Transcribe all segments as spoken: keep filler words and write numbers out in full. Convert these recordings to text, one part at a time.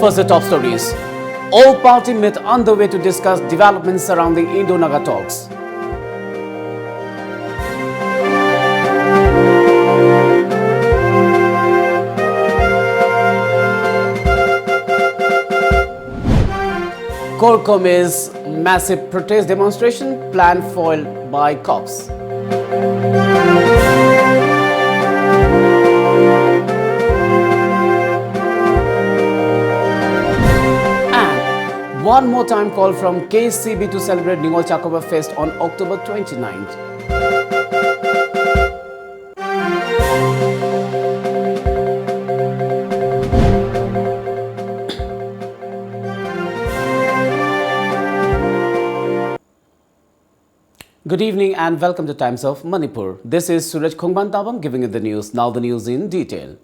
First, the top stories. All party meet underway to discuss developments surrounding Indo-Naga talks. CORCOMIS massive protest demonstration plan foiled by cops. And one more time, call from K C B to celebrate Ningol Chakoba Fest on October twenty-ninth. Good evening and welcome to Times of Manipur. This is Suraj Khongban Tabam giving you the news. Now the news in detail.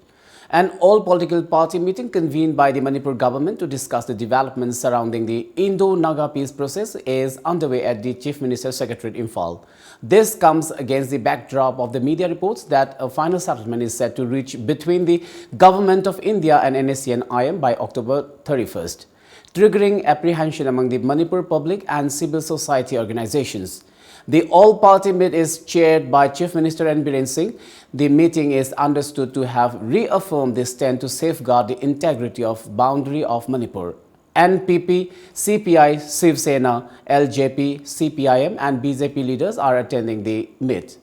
An all-political party meeting convened by the Manipur government to discuss the developments surrounding the Indo-Naga peace process is underway at the Chief Minister's Secretariat, Imphal. This comes against the backdrop of the media reports that a final settlement is set to reach between the Government of India and N S C N I M by October thirty-first, triggering apprehension among the Manipur public and civil society organizations. The all-party meet is chaired by Chief Minister N Biren Singh. The meeting is understood to have reaffirmed the stand to safeguard the integrity of boundary of Manipur. N P P, C P I, Shiv Sena, L J P, C P I M and B J P leaders are attending the meet.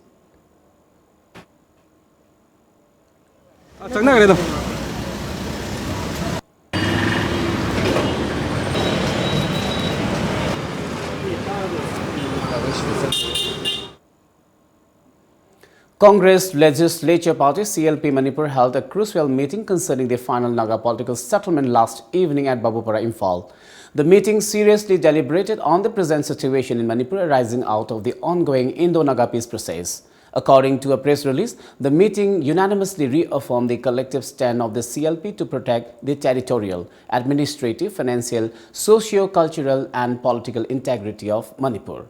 ꯆꯪꯅꯈ꯭ꯔꯦ ꯑꯗꯨꯝ꯫ Congress Legislature Party, C L P Manipur, held a crucial meeting concerning the final Naga political settlement last evening at Babupara, Imphal. The meeting seriously deliberated on the present situation in Manipur arising out of the ongoing Indo-Naga peace process. According to a press release, the meeting unanimously reaffirmed the collective stand of the C L P to protect the territorial, administrative, financial, socio-cultural and political integrity of Manipur.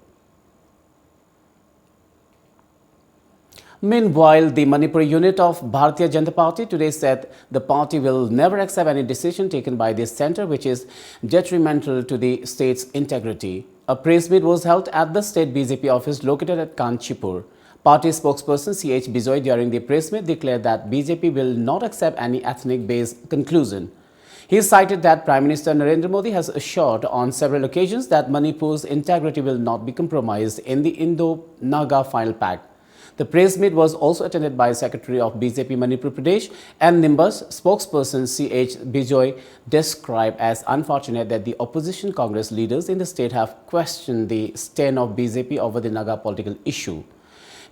Meanwhile, the Manipur unit of Bharatiya Janata Party today said the party will never accept any decision taken by the centre which is detrimental to the state's integrity. A press meet was held at the state B J P office located at Kanchipur. Party spokesperson C H Bijoy during the press meet declared that B J P will not accept any ethnic-based conclusion. He cited that Prime Minister Narendra Modi has assured on several occasions that Manipur's integrity will not be compromised in the Indo-Naga final pact. The press meet was also attended by Secretary of B J P Manipur Pradesh and Nimbus spokesperson C H Bijoy, described as unfortunate that the opposition Congress leaders in the state have questioned the stand of B J P over the Naga political issue.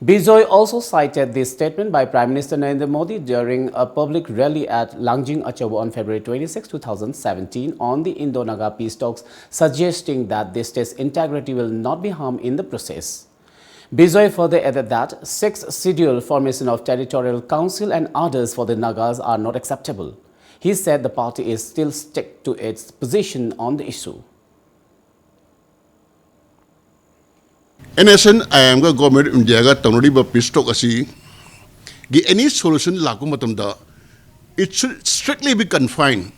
Bijoy also cited the statement by Prime Minister Narendra Modi during a public rally at Langjing Achobo on February twenty-six, two thousand seventeen, on the Indo-Naga peace talks, suggesting that the state's integrity will not be harmed in the process. Bijoy further added that Sixth Schedule, formation of Territorial Council and others for the Nagas are not acceptable. He said the party is still stick to its position on the issue. N S N I ꯑꯦꯝꯒ government of ꯏꯟꯗꯤꯌꯥꯒ ꯇꯧꯅꯔꯤꯕ peace ꯇꯣꯛ ꯑꯁꯤꯒꯤ ꯑꯦꯅꯤ solution ꯂꯥꯛꯄ ꯃꯇꯝꯗ, it should strictly be confined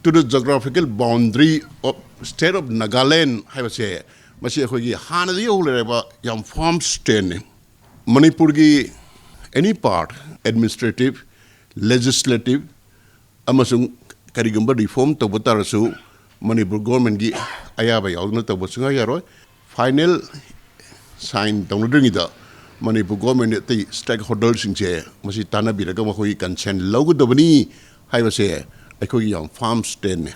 to the geographical boundary of state of Nagaland ꯍꯥꯏꯕꯁꯦ, ꯃꯁꯤ ꯑꯩꯈꯣꯏꯒꯤ ꯍꯥꯟꯅꯗꯒꯤ ꯍꯧ ꯂꯩꯔꯕ ꯌꯥꯝ ꯐꯥꯔꯝ ꯁ꯭ꯇꯦꯟꯅꯤ꯫ ꯃꯅꯤꯄꯨꯔꯒꯤ ꯑꯦꯅꯤ ꯄꯥꯔꯠ, ꯑꯦꯗꯃꯤꯅꯤꯁꯇ꯭ꯔꯦꯇꯤꯞ, ꯂꯦꯖꯤꯁꯂꯦꯇꯤꯞ ꯑꯃꯁꯨꯡ ꯀꯔꯤꯒꯨꯝꯕ ꯔꯤꯐꯣꯔꯝ ꯇꯧꯕ ꯇꯥꯔꯁꯨ, ꯃꯅꯤꯄꯨꯔ ꯒꯣꯔꯃꯦꯟꯒꯤ ꯑꯌꯥꯕ ꯌꯥꯎꯗꯅ ꯇꯧꯕ ꯁꯨꯡꯌꯥ ꯌꯥꯔꯣꯏ꯫ ꯐꯥꯏꯅꯦꯜ ꯁꯥꯏꯟ ꯇꯧꯅꯗ꯭ꯔꯤꯉꯩꯗ ꯃꯅꯤꯄꯨꯔ ꯒꯣꯔꯃꯦꯟ ꯑꯇꯩ ꯁ꯭ꯇꯦꯛ ꯍꯣꯜꯗꯔꯁꯤꯡꯁꯦ ꯃꯁꯤ ꯇꯥꯟꯅꯕꯤꯔꯒ ꯃꯈꯣꯏꯒꯤ ꯀꯟꯁꯦꯟ ꯂꯧꯒꯗꯕꯅꯤ ꯍꯥꯏꯕꯁꯦ ꯑꯩꯈꯣꯏꯒꯤ ꯌꯥꯝ farm ꯁ꯭ꯇꯦꯟꯅꯤ꯫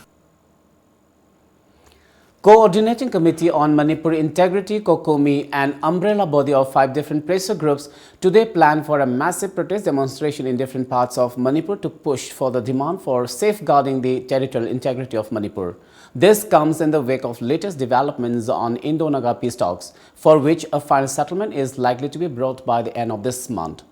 Coordinating Committee on Manipur Integrity, COCOMI, an umbrella body of five different pressure groups, today planned for a massive protest demonstration in different parts of Manipur to push for the demand for safeguarding the territorial integrity of Manipur. This comes in the wake of latest developments on Indo-Naga peace talks, for which a final settlement is likely to be brought by the end of this month.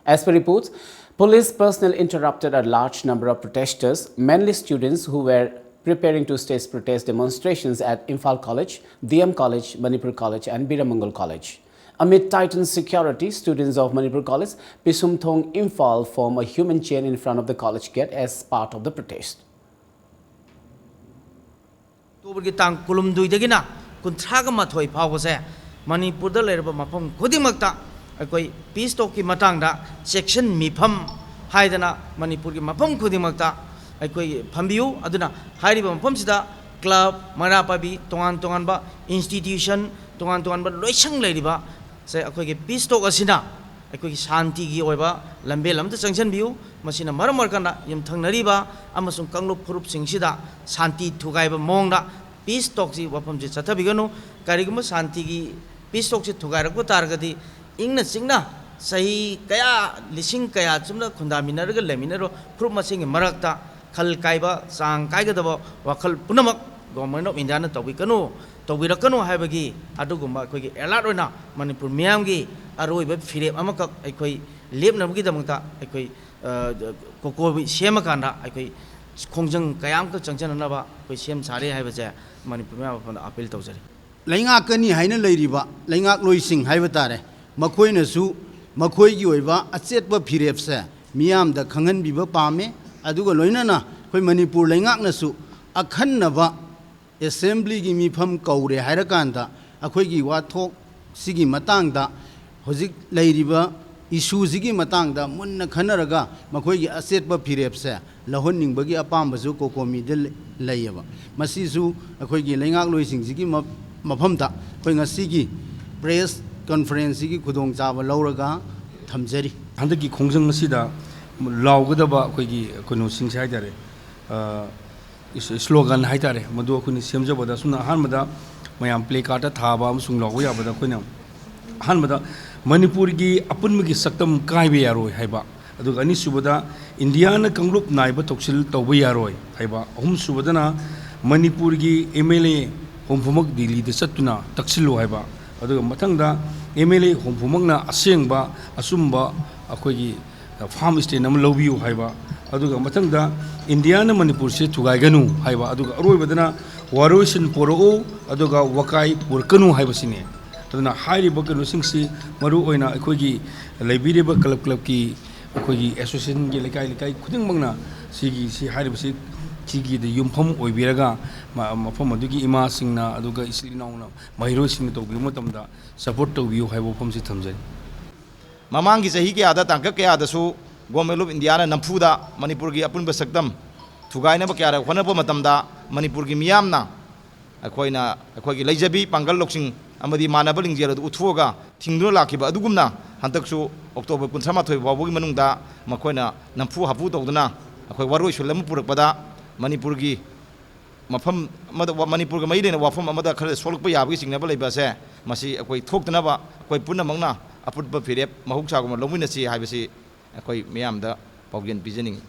As per reports, police personnel interrupted a large number of protesters, mainly students, who were preparing to stage protest demonstrations at Imphal College, D M College, Manipur College, and Biramangal College. Amid tightened security, students of Manipur College, Pisumthong, Imphal form a human chain in front of the college gate as part of the protest. ꯑꯣꯛꯇꯣꯕꯔꯒꯤ ꯇꯥꯡ ꯀꯨꯟꯍꯨꯝꯗꯣꯏꯗꯒꯤꯅ ꯀꯨꯟꯊ꯭ꯔꯥꯒ ꯃꯥꯊꯣꯏ ꯐꯥꯎꯕꯁꯦ ꯃꯅꯤꯄꯨꯔꯗ ꯂꯩꯔꯕ ꯃꯐꯝ ꯈꯨꯗꯤꯡꯃꯛꯇ ꯑꯩꯈꯣꯏ piece ꯇꯣꯛꯀꯤ ꯃꯇꯥꯡꯗ ꯆꯦꯛꯁꯤꯟ ꯃꯤꯐꯝ ꯍꯥꯏꯗꯅ ꯃꯅꯤꯄꯨꯔꯒꯤ ꯃꯐꯝ ꯈꯨꯗꯤꯡꯃꯛꯇ ꯑꯩꯈꯣꯏ ꯐꯝꯕꯤꯌꯨ꯫ ꯑꯗꯨꯅ ꯍꯥꯏꯔꯤꯕ ꯃꯐꯝꯁꯤꯗ ꯀ꯭ꯂꯕ, ꯃꯩꯔꯥ ꯄꯥꯏꯕꯤ, ꯇꯣꯉꯥꯟ ꯇꯣꯉꯥꯟꯕ ꯏꯟꯁꯇꯤꯇ꯭ꯌꯨꯁꯟ, ꯇꯣꯉꯥꯟ ꯇꯣꯉꯥꯟꯕ ꯂꯣꯏꯁꯪ ꯂꯩꯔꯤꯕ ꯁꯦ ꯑꯩꯈꯣꯏꯒꯤ ꯄꯤꯁ ꯇꯣꯛ ꯑꯁꯤꯅ ꯑꯩꯈꯣꯏꯒꯤ ꯁꯥꯟꯇꯤꯒꯤ ꯑꯣꯏꯕ ꯂꯝꯕꯦꯜ ꯑꯃꯗ ꯆꯪꯁꯤꯟꯕꯤꯌꯨ꯫ ꯃꯁꯤꯅ ꯃꯔꯝ ꯑꯣꯏꯔꯀꯥꯟꯗ ꯌꯨꯝꯊꯪꯅꯔꯤꯕ ꯑꯃꯁꯨꯡ ꯀꯥꯡꯂꯨꯞ ꯐꯨꯔꯨꯞꯁꯤꯡꯁꯤꯗ ꯁꯥꯟꯇꯤ ꯊꯨꯒꯥꯏꯕ ꯃꯑꯣꯡꯗ ꯄꯤꯁ ꯇꯣꯛꯁꯤ ꯋꯥꯐꯝꯁꯤ ꯆꯠꯊꯕꯤꯒꯅꯨ꯫ ꯀꯔꯤꯒꯨꯝꯕ ꯁꯥꯟꯇꯤꯒꯤ ꯄꯤꯁ ꯇꯣꯛꯁꯤ ꯊꯨꯒꯥꯏꯔꯛꯄ ꯇꯥꯔꯒꯗꯤ ꯏꯪꯅ ꯆꯤꯛꯅ ꯆꯍꯤ ꯀꯌꯥ, ꯂꯤꯁꯤꯡ ꯀꯌꯥ ꯆꯨꯝꯅ ꯈꯨꯟꯗꯥꯃꯤꯟꯅꯔꯒ ꯂꯩꯃꯤꯟꯅꯔꯣ ꯐꯨꯔꯨꯞ ꯃꯁꯦꯟꯒꯤ ꯃꯔꯛꯇ ꯈꯜ ꯀꯥꯏꯕ, ꯆꯥꯡ ꯀꯥꯏꯒꯗꯕ ꯋꯥꯈꯜ ꯄꯨꯝꯅꯃꯛ Government of Indiaꯅ ꯇꯧꯕꯤꯒꯅꯨ, ꯇꯧꯕꯤꯔꯛꯀꯅꯨ ꯍꯥꯏꯕꯒꯤ ꯑꯗꯨꯒꯨꯝꯕ ꯑꯩꯈꯣꯏꯒꯤ alert ꯑꯣꯏꯅ ꯃꯅꯤꯄꯨꯔ ꯃꯤꯌꯥꯝꯒꯤ ꯑꯔꯣꯏꯕ ꯐꯤꯔꯦꯞ ꯑꯃꯈꯛ ꯑꯩꯈꯣꯏ ꯂꯦꯞꯅꯕꯒꯤꯗꯃꯛꯇ ꯑꯩꯈꯣꯏ, ꯑ, COCOMI ꯁꯦꯝꯃꯀꯥꯟꯗ ꯑꯩꯈꯣꯏ ꯈꯣꯡꯖꯪ ꯀꯌꯥ ꯑꯃꯈꯛ ꯆꯪꯁꯤꯟꯅꯅꯕ ꯑꯩꯈꯣꯏ ꯁꯦꯝ ꯁꯥꯔꯦ ꯍꯥꯏꯕꯁꯦ ꯃꯅꯤꯄꯨꯔ ꯃꯤꯌꯥꯝ ꯃꯐꯝꯗ appeal ꯇꯧꯖꯔꯤ꯫ ꯂꯩꯉꯥꯛꯀꯅꯤ ꯍꯥꯏꯅ ꯂꯩꯔꯤꯕ ꯂꯩꯉꯥꯛꯂꯣꯏꯁꯤꯡ ꯍꯥꯏꯕ ꯇꯥꯔꯦ, ꯃꯈꯣꯏꯅꯁꯨ ꯃꯈꯣꯏꯒꯤ ꯑꯣꯏꯕ ꯑꯆꯦꯠꯄ ꯐꯤꯔꯦꯞꯁꯦ ꯃꯤꯌꯥꯝꯗ ꯈꯪꯍꯟꯕꯤꯕ ꯄꯥꯝꯃꯦ꯫ ꯑꯗꯨꯒ ꯂꯣꯏꯅꯅ ꯑꯩꯈꯣꯏ ꯃꯅꯤꯄꯨꯔ ꯂꯩꯉꯥꯛꯅꯁꯨ ꯑꯈꯟꯅꯕ assemblyꯒꯤ ꯃꯤꯐꯝ ꯀꯧꯔꯦ ꯍꯥꯏꯔꯀꯥꯟꯗ ꯑꯩꯈꯣꯏꯒꯤ ꯋꯥꯊꯣꯛꯁꯤꯒꯤ ꯃꯇꯥꯡꯗ, ꯍꯧꯖꯤꯛ ꯂꯩꯔꯤꯕ issueꯁꯤꯒꯤ ꯃꯇꯥꯡꯗ ꯃꯨꯟꯅ ꯈꯟꯅꯔꯒ ꯃꯈꯣꯏꯒꯤ ꯑꯆꯦꯠꯄ ꯐꯤꯔꯦꯞꯁꯦ ꯂꯧꯍꯟꯅꯤꯡꯕꯒꯤ ꯑꯄꯥꯝꯕꯁꯨ COCOMIꯗ ꯂꯩ-, ꯂꯩꯌꯦꯕ꯫ ꯃꯁꯤꯁꯨ ꯑꯩꯈꯣꯏꯒꯤ ꯂꯩꯉꯥꯛꯂꯣꯏꯁꯤꯡꯁꯤꯒꯤ ꯃ-, ꯃꯐꯝꯗ ꯑꯩꯈꯣꯏ ꯉꯁꯤꯒꯤ press conferenceꯁꯤꯒꯤ ꯈꯨꯗꯣꯡꯆꯥꯕ ꯂꯧꯔꯒ ꯊꯝꯖꯔꯤ꯫ ꯍꯟꯗꯛꯀꯤ ꯈꯣꯡꯖꯪ ꯑꯁꯤꯗ ꯂꯥꯎꯒꯗꯕ ꯑꯩꯈꯣꯏꯒꯤ ꯀꯩꯅꯣꯁꯤꯡꯁꯦ ꯍꯥꯏ ꯇꯥꯔꯦ, ꯑ, ꯏꯁ-, slogan ꯍꯥꯏ ꯇꯥꯔꯦ, ꯃꯗꯨ ꯑꯩꯈꯣꯏꯅ ꯁꯦꯝꯖꯕꯗ ꯑꯁꯨꯝꯅ ꯑꯍꯥꯟꯕꯗ ꯃꯌꯥꯝ placard ꯊꯥꯕ ꯑꯃꯁꯨꯡ ꯂꯥꯎꯕ ꯌꯥꯕꯗ ꯑꯩꯈꯣꯏꯅ ꯑꯍꯥꯟꯕꯗ ꯃꯅꯤꯄꯨꯔꯒꯤ ꯑꯄꯨꯟꯕꯒꯤ ꯁꯛꯇꯝ ꯀꯥꯏꯕ ꯌꯥꯔꯣꯏ ꯍꯥꯏꯕ, ꯑꯗꯨꯒ ꯑꯅꯤꯁꯨꯕꯗ ꯏꯟꯗꯤꯌꯥꯅ ꯀꯥꯡꯂꯨꯞ ꯅꯥꯏꯕ ꯊꯧꯁꯤꯜ ꯇꯧꯕ ꯌꯥꯔꯣꯏ ꯍꯥꯏꯕ, ꯑꯍꯨꯝꯁꯨꯕꯗꯅ ꯃꯅꯤꯄꯨꯔꯒꯤ MLA ꯍꯨꯝꯐꯨꯃꯛ ꯗꯤꯜꯂꯤꯗ ꯆꯠꯇꯨꯅ ꯇꯛꯁꯤꯜꯂꯨ ꯍꯥꯏꯕ, ꯑꯗꯨꯒ ꯃꯊꯪꯗ MLA ꯍꯨꯝꯐꯨꯃꯛꯅ ꯑꯁꯦꯡꯕ ꯑꯆꯨꯝꯕ ꯑꯩꯈꯣꯏꯒꯤ farm stand ꯑꯃ ꯂꯧꯕꯤꯌꯨ ꯍꯥꯏꯕ, ꯑꯗꯨꯒ ꯃꯊꯪꯗ ꯏꯟꯗꯤꯌꯥꯅ ꯃꯅꯤꯄꯨꯔꯁꯦ ꯊꯨꯒꯥꯏꯒꯅꯨ ꯍꯥꯏꯕ, ꯑꯗꯨꯒ ꯑꯔꯣꯏꯕꯗꯅ ꯋꯥꯔꯣꯏꯁꯤꯟ ꯄꯨꯔꯛꯎ ꯑꯗꯨꯒ ꯋꯥꯀꯥꯏ ꯄꯨꯔꯛꯀꯅꯨ ꯍꯥꯏꯕꯁꯤꯅꯤ꯫ ꯑꯗꯨꯅ ꯍꯥꯏꯔꯤꯕ ꯀꯩꯅꯣꯁꯤꯡꯁꯤ ꯃꯔꯨ ꯑꯣꯏꯅ ꯑꯩꯈꯣꯏꯒꯤ ꯂꯩꯕꯤꯔꯤꯕ ꯀ꯭ꯂꯕ ꯀ꯭ꯂꯕꯀꯤ ꯑꯩꯈꯣꯏꯒꯤ ꯑꯦꯁꯣꯁꯤꯌꯦꯁꯟꯒꯤ ꯂꯩꯀꯥꯏ ꯂꯩꯀꯥꯏ ꯈꯨꯗꯤꯡꯃꯛꯅ ꯁꯤꯒꯤ ꯁꯤ ꯍꯥꯏꯔꯤꯕꯁꯤ ꯁꯤꯒꯤꯗ ꯌꯨꯝꯐꯝ ꯑꯣꯏꯕꯤꯔꯒ ꯃ- ꯃꯐꯝ ꯑꯗꯨꯒꯤ ꯏꯃꯥꯁꯤꯡꯅ ꯑꯗꯨꯒ ꯏꯆꯤꯜ ꯏꯅꯥꯎꯅ ꯃꯍꯩꯔꯣꯏꯁꯤꯡꯅ ꯇꯧꯕꯤꯕ ꯃꯇꯝꯗ ꯁꯄꯣꯔꯠ ꯇꯧꯕꯤꯌꯨ ꯍꯥꯏꯕ ꯋꯥꯐꯝꯁꯤ ꯊꯝꯖꯔꯤ꯫ ꯃꯃꯥꯡꯒꯤ ꯆꯍꯤ ꯀꯌꯥꯗ ꯇꯥꯡꯀꯛ ꯀꯌꯥꯗꯁꯨ Government of Indiaꯅ ꯅꯝꯐꯨꯗ ꯃꯅꯤꯄꯨꯔꯒꯤ ꯑꯄꯨꯟꯕ ꯁꯛꯇꯝ ꯊꯨꯒꯥꯏꯅꯕ ꯀꯌꯥꯔꯛ ꯍꯣꯠꯅꯔꯛꯄ ꯃꯇꯝꯗ ꯃꯅꯤꯄꯨꯔꯒꯤ ꯃꯤꯌꯥꯝꯅ ꯑꯩꯈꯣꯏꯅ ꯑꯩꯈꯣꯏꯒꯤ ꯂꯩꯖꯕꯤ ꯄꯥꯡꯒꯜ ꯂꯧꯁꯤꯡ ꯑꯃꯗꯤ ꯃꯥꯟꯅꯕ ꯂꯤꯡꯖꯦꯜ ꯑꯗꯨ ꯎꯠꯊꯣꯛꯑꯒ ꯊꯤꯡꯗꯨꯅ ꯂꯥꯛꯈꯤꯕ ꯑꯗꯨꯒꯨꯝꯅ ꯍꯟꯗꯛꯁꯨ October ꯀꯨꯟꯊ꯭ꯔꯥ ꯃꯥꯊꯣꯏ ꯐꯥꯎꯕꯒꯤ ꯃꯅꯨꯡꯗ ꯃꯈꯣꯏꯅ ꯅꯝꯐꯨ ꯍꯥꯐꯨ ꯇꯧꯗꯨꯅ ꯑꯩꯈꯣꯏ ꯋꯥꯔꯣꯏ ꯁꯣꯏ ꯑꯃ ꯄꯨꯔꯛꯄꯗ ꯃꯅꯤꯄꯨꯔꯒꯤ ꯃꯐꯝ ꯑꯃꯗ ꯋꯥ- ꯃꯅꯤꯄꯨꯔꯒ ꯃꯔꯤ ꯂꯩꯅꯕ ꯋꯥꯐꯝ ꯑꯃꯗ ꯈꯔ ꯁꯣꯛꯂꯛꯄ ꯌꯥꯕꯒꯤ ꯆꯤꯡꯅꯕ ꯂꯩꯕ ꯑꯁꯦ ꯃꯁꯤ ꯑꯩꯈꯣꯏ ꯊꯣꯛꯇꯅꯕ ꯑꯩꯈꯣꯏ ꯄꯨꯝꯅꯃꯛꯅ ꯑꯄꯨꯟꯕ ꯐꯤꯔꯦꯞ ꯃꯍꯧꯁꯥꯒꯨꯝꯅ ꯂꯧꯃꯤꯟꯅꯁꯤ ꯍꯥꯏꯕꯁꯤ ꯑꯩꯈꯣꯏ ꯃꯤꯌꯥꯝꯗ ꯄꯥꯎꯖꯦꯜ ꯄꯤꯖꯅꯤꯡꯏ꯫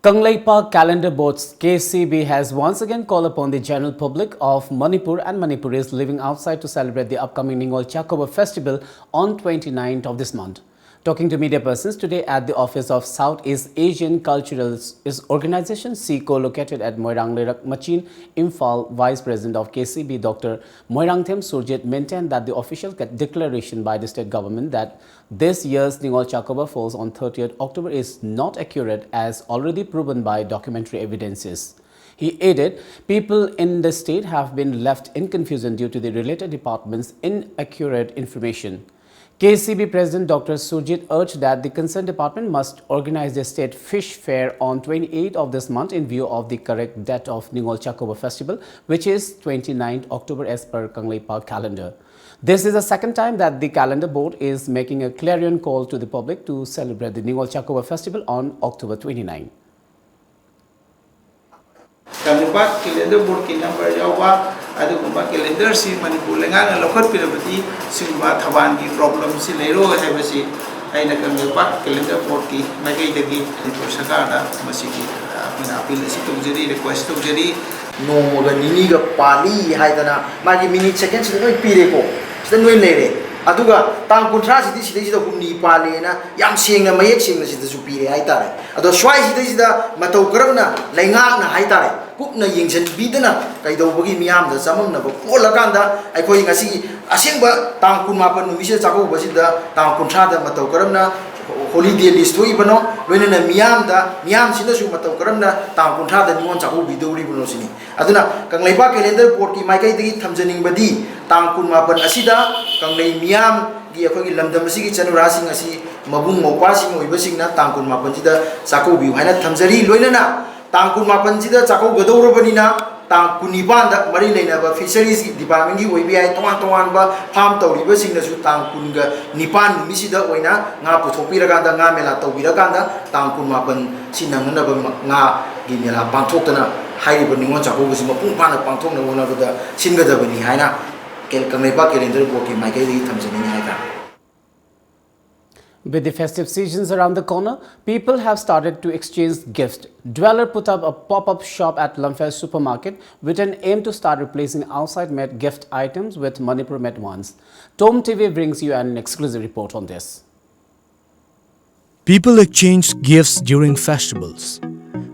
Kangleipak Calendar Board, K C B, has once again called upon the general public of Manipur and Manipuris living outside to celebrate the upcoming Ningol Chakobor festival on twenty-ninth of this month. Talking to media persons today at the office of Southeast Asian Cultural Is- Organization, SICO, located at Moirang Leirak Machin, Imphal, Vice President of K C B, Doctor Moirangthem Surjit, maintained that the official ca- declaration by the state government that this year's Ningol Chakobor falls on thirtieth October is not accurate, as already proven by documentary evidences. He added, people in the state have been left in confusion due to the related departments' inaccurate information. K C B President Doctor Surjit urged that the concerned department must organize the state fish fair on twenty-eighth of this month in view of the correct date of Ningol Chakobor festival, which is twenty-ninth October as per Kangleipak calendar. This is the second time that the calendar board is making a clarion call to the public to celebrate the Ningol Chakobor festival on October twenty-ninth. Kangleipak calendar ꯕꯣꯔꯗꯀꯤ number ꯌꯥꯎꯕ ꯑꯗꯨꯒꯨꯝꯕ ꯀꯦꯂꯦꯟꯗꯔꯁꯤ ꯃꯅꯤꯄꯨꯔ ꯂꯩꯉꯥꯛꯅ ꯂꯧꯈꯠꯄꯤꯔꯕꯗꯤ ꯁꯤꯒꯨꯝꯕ ꯊꯧꯕꯥꯜꯒꯤ ꯄ꯭ꯔꯣꯕ꯭ꯂꯦꯝꯁꯤ ꯂꯩꯔꯣꯏ ꯍꯥꯏꯕꯁꯤ ꯑꯩꯅ Kangleipak calendar ꯕꯣꯔꯗꯀꯤ ꯃꯥꯏꯀꯩꯗꯒꯤ ꯃꯅꯤꯄꯨꯔ ꯁꯔꯀꯥꯔꯗ ꯃꯁꯤꯒꯤ ꯑꯩꯈꯣꯏꯅ ꯑꯄꯤꯜ ꯑꯁꯤ ꯇꯧꯖꯔꯤ, ꯔꯤꯀ꯭ꯋꯦꯁ ꯇꯧꯖꯔꯤ꯫ ꯅꯣꯡꯃꯒ ꯅꯤꯅꯤꯒ ꯄꯥꯜꯂꯤ ꯍꯥꯏꯗꯅ ꯃꯥꯒꯤ ꯃꯤꯅꯤꯠ ꯁꯦꯀꯦꯟꯁꯤꯗ ꯂꯣꯏ ꯄꯤꯔꯦꯀꯣ, ꯁꯤꯗ ꯂꯣꯏ ꯂꯩꯔꯦ꯫ ꯑꯗꯨꯒ ꯇꯥꯡ ꯀꯨꯟꯊ꯭ꯔꯥꯁꯤꯗꯤ ꯁꯤꯗꯩꯁꯤꯗ ꯍꯨꯝꯅꯤ ꯄꯥꯜꯂꯦꯅ ꯌꯥꯝ ꯁꯦꯡꯅ, ꯃꯌꯦꯛ ꯁꯦꯡꯅ ꯁꯤꯗꯁꯨ ꯄꯤꯔꯦ ꯍꯥꯏꯇꯥꯔꯦ꯫ ꯑꯗꯣ ꯁ꯭ꯋꯥꯏꯁꯤꯗꯩꯁꯤꯗ ꯃꯇꯧ ꯀꯔꯝꯅ ꯂꯩꯉꯥꯛꯅ ꯍꯥꯏꯇꯥꯔꯦ, ꯀꯨꯞꯅ ꯌꯦꯡꯁꯤꯟꯕꯤꯗꯅ ꯀꯩꯗꯧꯕꯒꯤ ꯃꯤꯌꯥꯝꯗ ꯆꯃꯝꯅꯕ ꯄꯣꯛꯍꯜꯂꯀꯥꯟꯗ ꯑꯩꯈꯣꯏ ꯉꯁꯤꯒꯤ ꯑꯁꯦꯡꯕ ꯇꯥꯡ ꯀꯨꯟꯃꯥꯄꯟ ꯅꯨꯃꯤꯠꯁꯤꯗ ꯆꯥꯛꯀꯧꯕꯁꯤꯗ ꯇꯥꯡ ꯀꯨꯟꯊ꯭ꯔꯥꯗ ꯃꯇꯧ ꯀꯔꯝꯅ holiday list ꯊꯣꯛꯏꯕꯅꯣ, ꯂꯣꯏꯅꯅ ꯃꯤꯌꯥꯝꯗ, ꯃꯤꯌꯥꯝꯁꯤꯅꯁꯨ ꯃꯇꯧ ꯀꯔꯝꯅ ꯇꯥꯡ ꯀꯨꯟꯊ꯭ꯔꯥꯗ ꯅꯤꯉꯣꯜ ꯆꯥꯛꯀꯧꯕꯤꯗꯧꯔꯤꯕꯅꯣ ꯁꯤꯅꯤ꯫ ꯑꯗꯨꯅ ꯀꯪꯂꯩꯄꯥꯛ calendar boardꯀꯤ ꯃꯥꯏꯀꯩꯗꯒꯤ ꯊꯝꯖꯅꯤꯡꯕꯗꯤ ꯇꯥꯡ ꯀꯨꯟꯃꯥꯄꯟ ꯑꯁꯤꯗ ꯀꯪꯂꯩ ꯃꯤꯌꯥꯝꯒꯤ, ꯑꯩꯈꯣꯏꯒꯤ ꯂꯝꯗꯝ ꯑꯁꯤꯒꯤ ꯆꯠꯅꯨꯔꯥꯁꯤꯡ ꯑꯁꯤ ꯃꯕꯨꯡ ꯃꯧꯄ꯭ꯋꯥꯁꯤꯡ ꯑꯣꯏꯕꯁꯤꯡꯅ ꯇꯥꯡ ꯀꯨꯟꯃꯥꯄꯟꯁꯤꯗ ꯆꯥꯛꯀꯧꯕꯤꯌꯨ ꯍꯥꯏꯅ ꯊꯝꯖꯔꯤ꯫ ꯂꯣꯏꯅꯅ ꯇꯥꯡ ꯀꯨꯟꯃꯥꯄꯟꯁꯤꯗ ꯆꯥꯛꯀꯧꯒꯗꯧꯔꯕꯅꯤꯅ ꯇꯥꯡ ꯀꯨꯟꯅꯤꯄꯥꯟꯗ ꯃꯔꯤ ꯂꯩꯅꯕ Fisheries departmentꯀꯤ ꯑꯣꯏꯕ ꯌꯥꯏ, ꯇꯣꯉꯥꯟ ꯇꯣꯉꯥꯟꯕ farm ꯇꯧꯔꯤꯕꯁꯤꯡꯅꯁꯨ ꯇꯥꯡ ꯀꯨꯟꯒ ꯅꯤꯄꯥꯟ ꯅꯨꯃꯤꯠꯁꯤꯗ ꯑꯣꯏꯅ ꯉꯥ ꯄꯨꯊꯣꯛꯄꯤꯔꯀꯥꯟꯗ, ꯉꯥ ꯃꯦꯂꯥ ꯇꯧꯕꯤꯔꯀꯥꯟꯗ ꯇꯥꯡ ꯀꯨꯟꯃꯥꯄꯟ ꯁꯤ ꯅꯪꯅꯅꯕ ꯉꯥꯒꯤ ꯃꯦꯂꯥ ꯄꯥꯡꯊꯣꯛꯇꯅ ꯍꯥꯏꯔꯤꯕ ꯅꯤꯉꯣꯜ ꯆꯥꯛꯀꯧꯕꯁꯤ ꯃꯄꯨꯡ ꯐꯥꯅ ꯄꯥꯡꯊꯣꯛꯅꯕ ꯍꯣꯠꯅꯕꯗ ꯁꯤꯟꯒꯗꯕꯅꯤ ꯍꯥꯏꯅ ꯀꯪꯂꯩꯄꯥꯛ calendar boardꯀꯤ ꯃꯥꯏꯀꯩꯗꯒꯤ ꯊꯝꯖꯅꯤꯡꯉꯤ ꯍꯥꯏꯇꯥꯔꯦ꯫ With the festive seasons around the corner, people have started to exchange gifts. Dweller put up a pop-up shop at Lamphel Supermarket with an aim to start replacing outside made gift items with Manipur made ones. Tom T V brings you an exclusive report on this. People exchange gifts during festivals.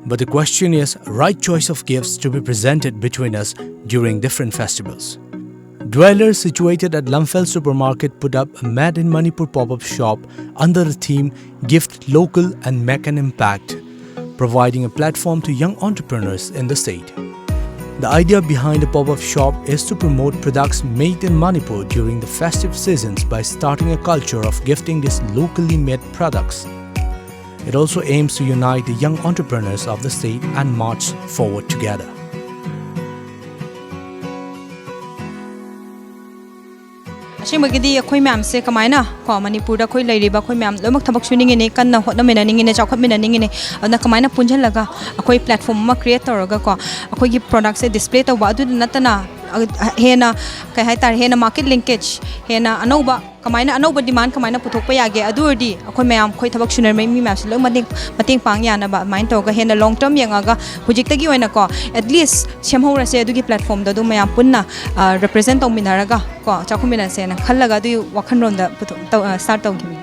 But the question is, right choice of gifts to be presented between us during different festivals. Dweller, situated at Lamphel Supermarket, put up a Made in Manipur pop-up shop under the theme Gift Local and Make an Impact, providing a platform to young entrepreneurs in the state. The idea behind the pop-up shop is to promote products made in Manipur during the festive seasons by starting a culture of gifting these locally made products. It also aims to unite the young entrepreneurs of the state and march forward together. ꯑꯁꯦꯡꯕꯒꯤꯗꯤ ꯑꯩꯈꯣꯏ ꯃꯌꯥꯝꯁꯦ ꯀꯃꯥꯏꯅ ꯀꯣ ꯃꯅꯤꯄꯨꯔꯗ ꯑꯩꯈꯣꯏ ꯂꯩꯔꯤꯕ ꯑꯩꯈꯣꯏ ꯃꯌꯥꯝ ꯂꯣꯏꯅꯃꯛ ꯊꯕꯛ ꯁꯨꯅꯤꯡꯉꯤꯅꯦ, ꯀꯟꯅ ꯍꯣꯠꯅꯃꯤꯟꯅꯅꯤꯡꯉꯤꯅꯦ, ꯆꯥꯎꯈꯠꯃꯤꯟꯅꯅꯤꯡꯉꯤꯅꯦ꯫ ꯑꯗꯨꯅ ꯀꯃꯥꯏꯅ ꯄꯨꯟꯁꯤꯜꯂꯒ ꯑꯩꯈꯣꯏ platform ꯑꯃ create ꯇꯧꯔꯒ ꯀꯣ ꯑꯩꯈꯣꯏꯒꯤ productꯁꯦ display ꯇꯧꯕ, ꯑꯗꯨꯗ ꯅꯠꯇꯅ ꯍꯦꯟꯅ, ꯀꯩ ꯍꯥꯏꯇꯥꯔꯦ, ꯍꯦꯟꯅ market linkage, ꯍꯦꯟꯅ ꯑꯅꯧꯕ, ꯀꯃꯥꯏꯅ ꯑꯅꯧꯕ demand ꯀꯃꯥꯏꯅ ꯄꯨꯊꯣꯛꯄ ꯌꯥꯒꯦ, ꯑꯗꯨ ꯑꯣꯏꯔꯗꯤ ꯑꯩꯈꯣꯏ ꯃꯌꯥꯝ, ꯑꯩꯈꯣꯏ ꯊꯕꯛ ꯁꯨꯅꯔꯤꯕ ꯃꯤ ꯃꯌꯥꯝꯁꯤ ꯂꯣꯏ ꯃꯇꯦꯡ, ꯃꯇꯦꯡ ꯄꯥꯡ ꯌꯥꯅꯕ, ꯑꯗꯨꯃꯥꯏꯅ ꯇꯧꯔꯒ ꯍꯦꯟꯅ long term ꯌꯦꯡꯉꯒ ꯍꯧꯖꯤꯛꯇꯒꯤ ꯑꯣꯏꯅꯀꯣ, at least ꯁꯦꯝꯍꯧꯔꯁꯦ ꯑꯗꯨꯒꯤ platformꯗꯣ, ꯑꯗꯨ ꯃꯌꯥꯝ ꯄꯨꯟꯅ represent ꯇꯧꯃꯤꯟꯅꯔꯒ ꯀꯣ, ꯆꯥꯎꯈꯠꯃꯤꯟꯅꯁꯦꯅ ꯈꯜꯂꯒ ꯑꯗꯨꯒꯤ ꯋꯥꯈꯜꯂꯣꯟꯗ ꯄꯨꯊꯣꯛ-, ꯇꯧ-, start ꯇꯧꯈꯤꯕꯅꯤ꯫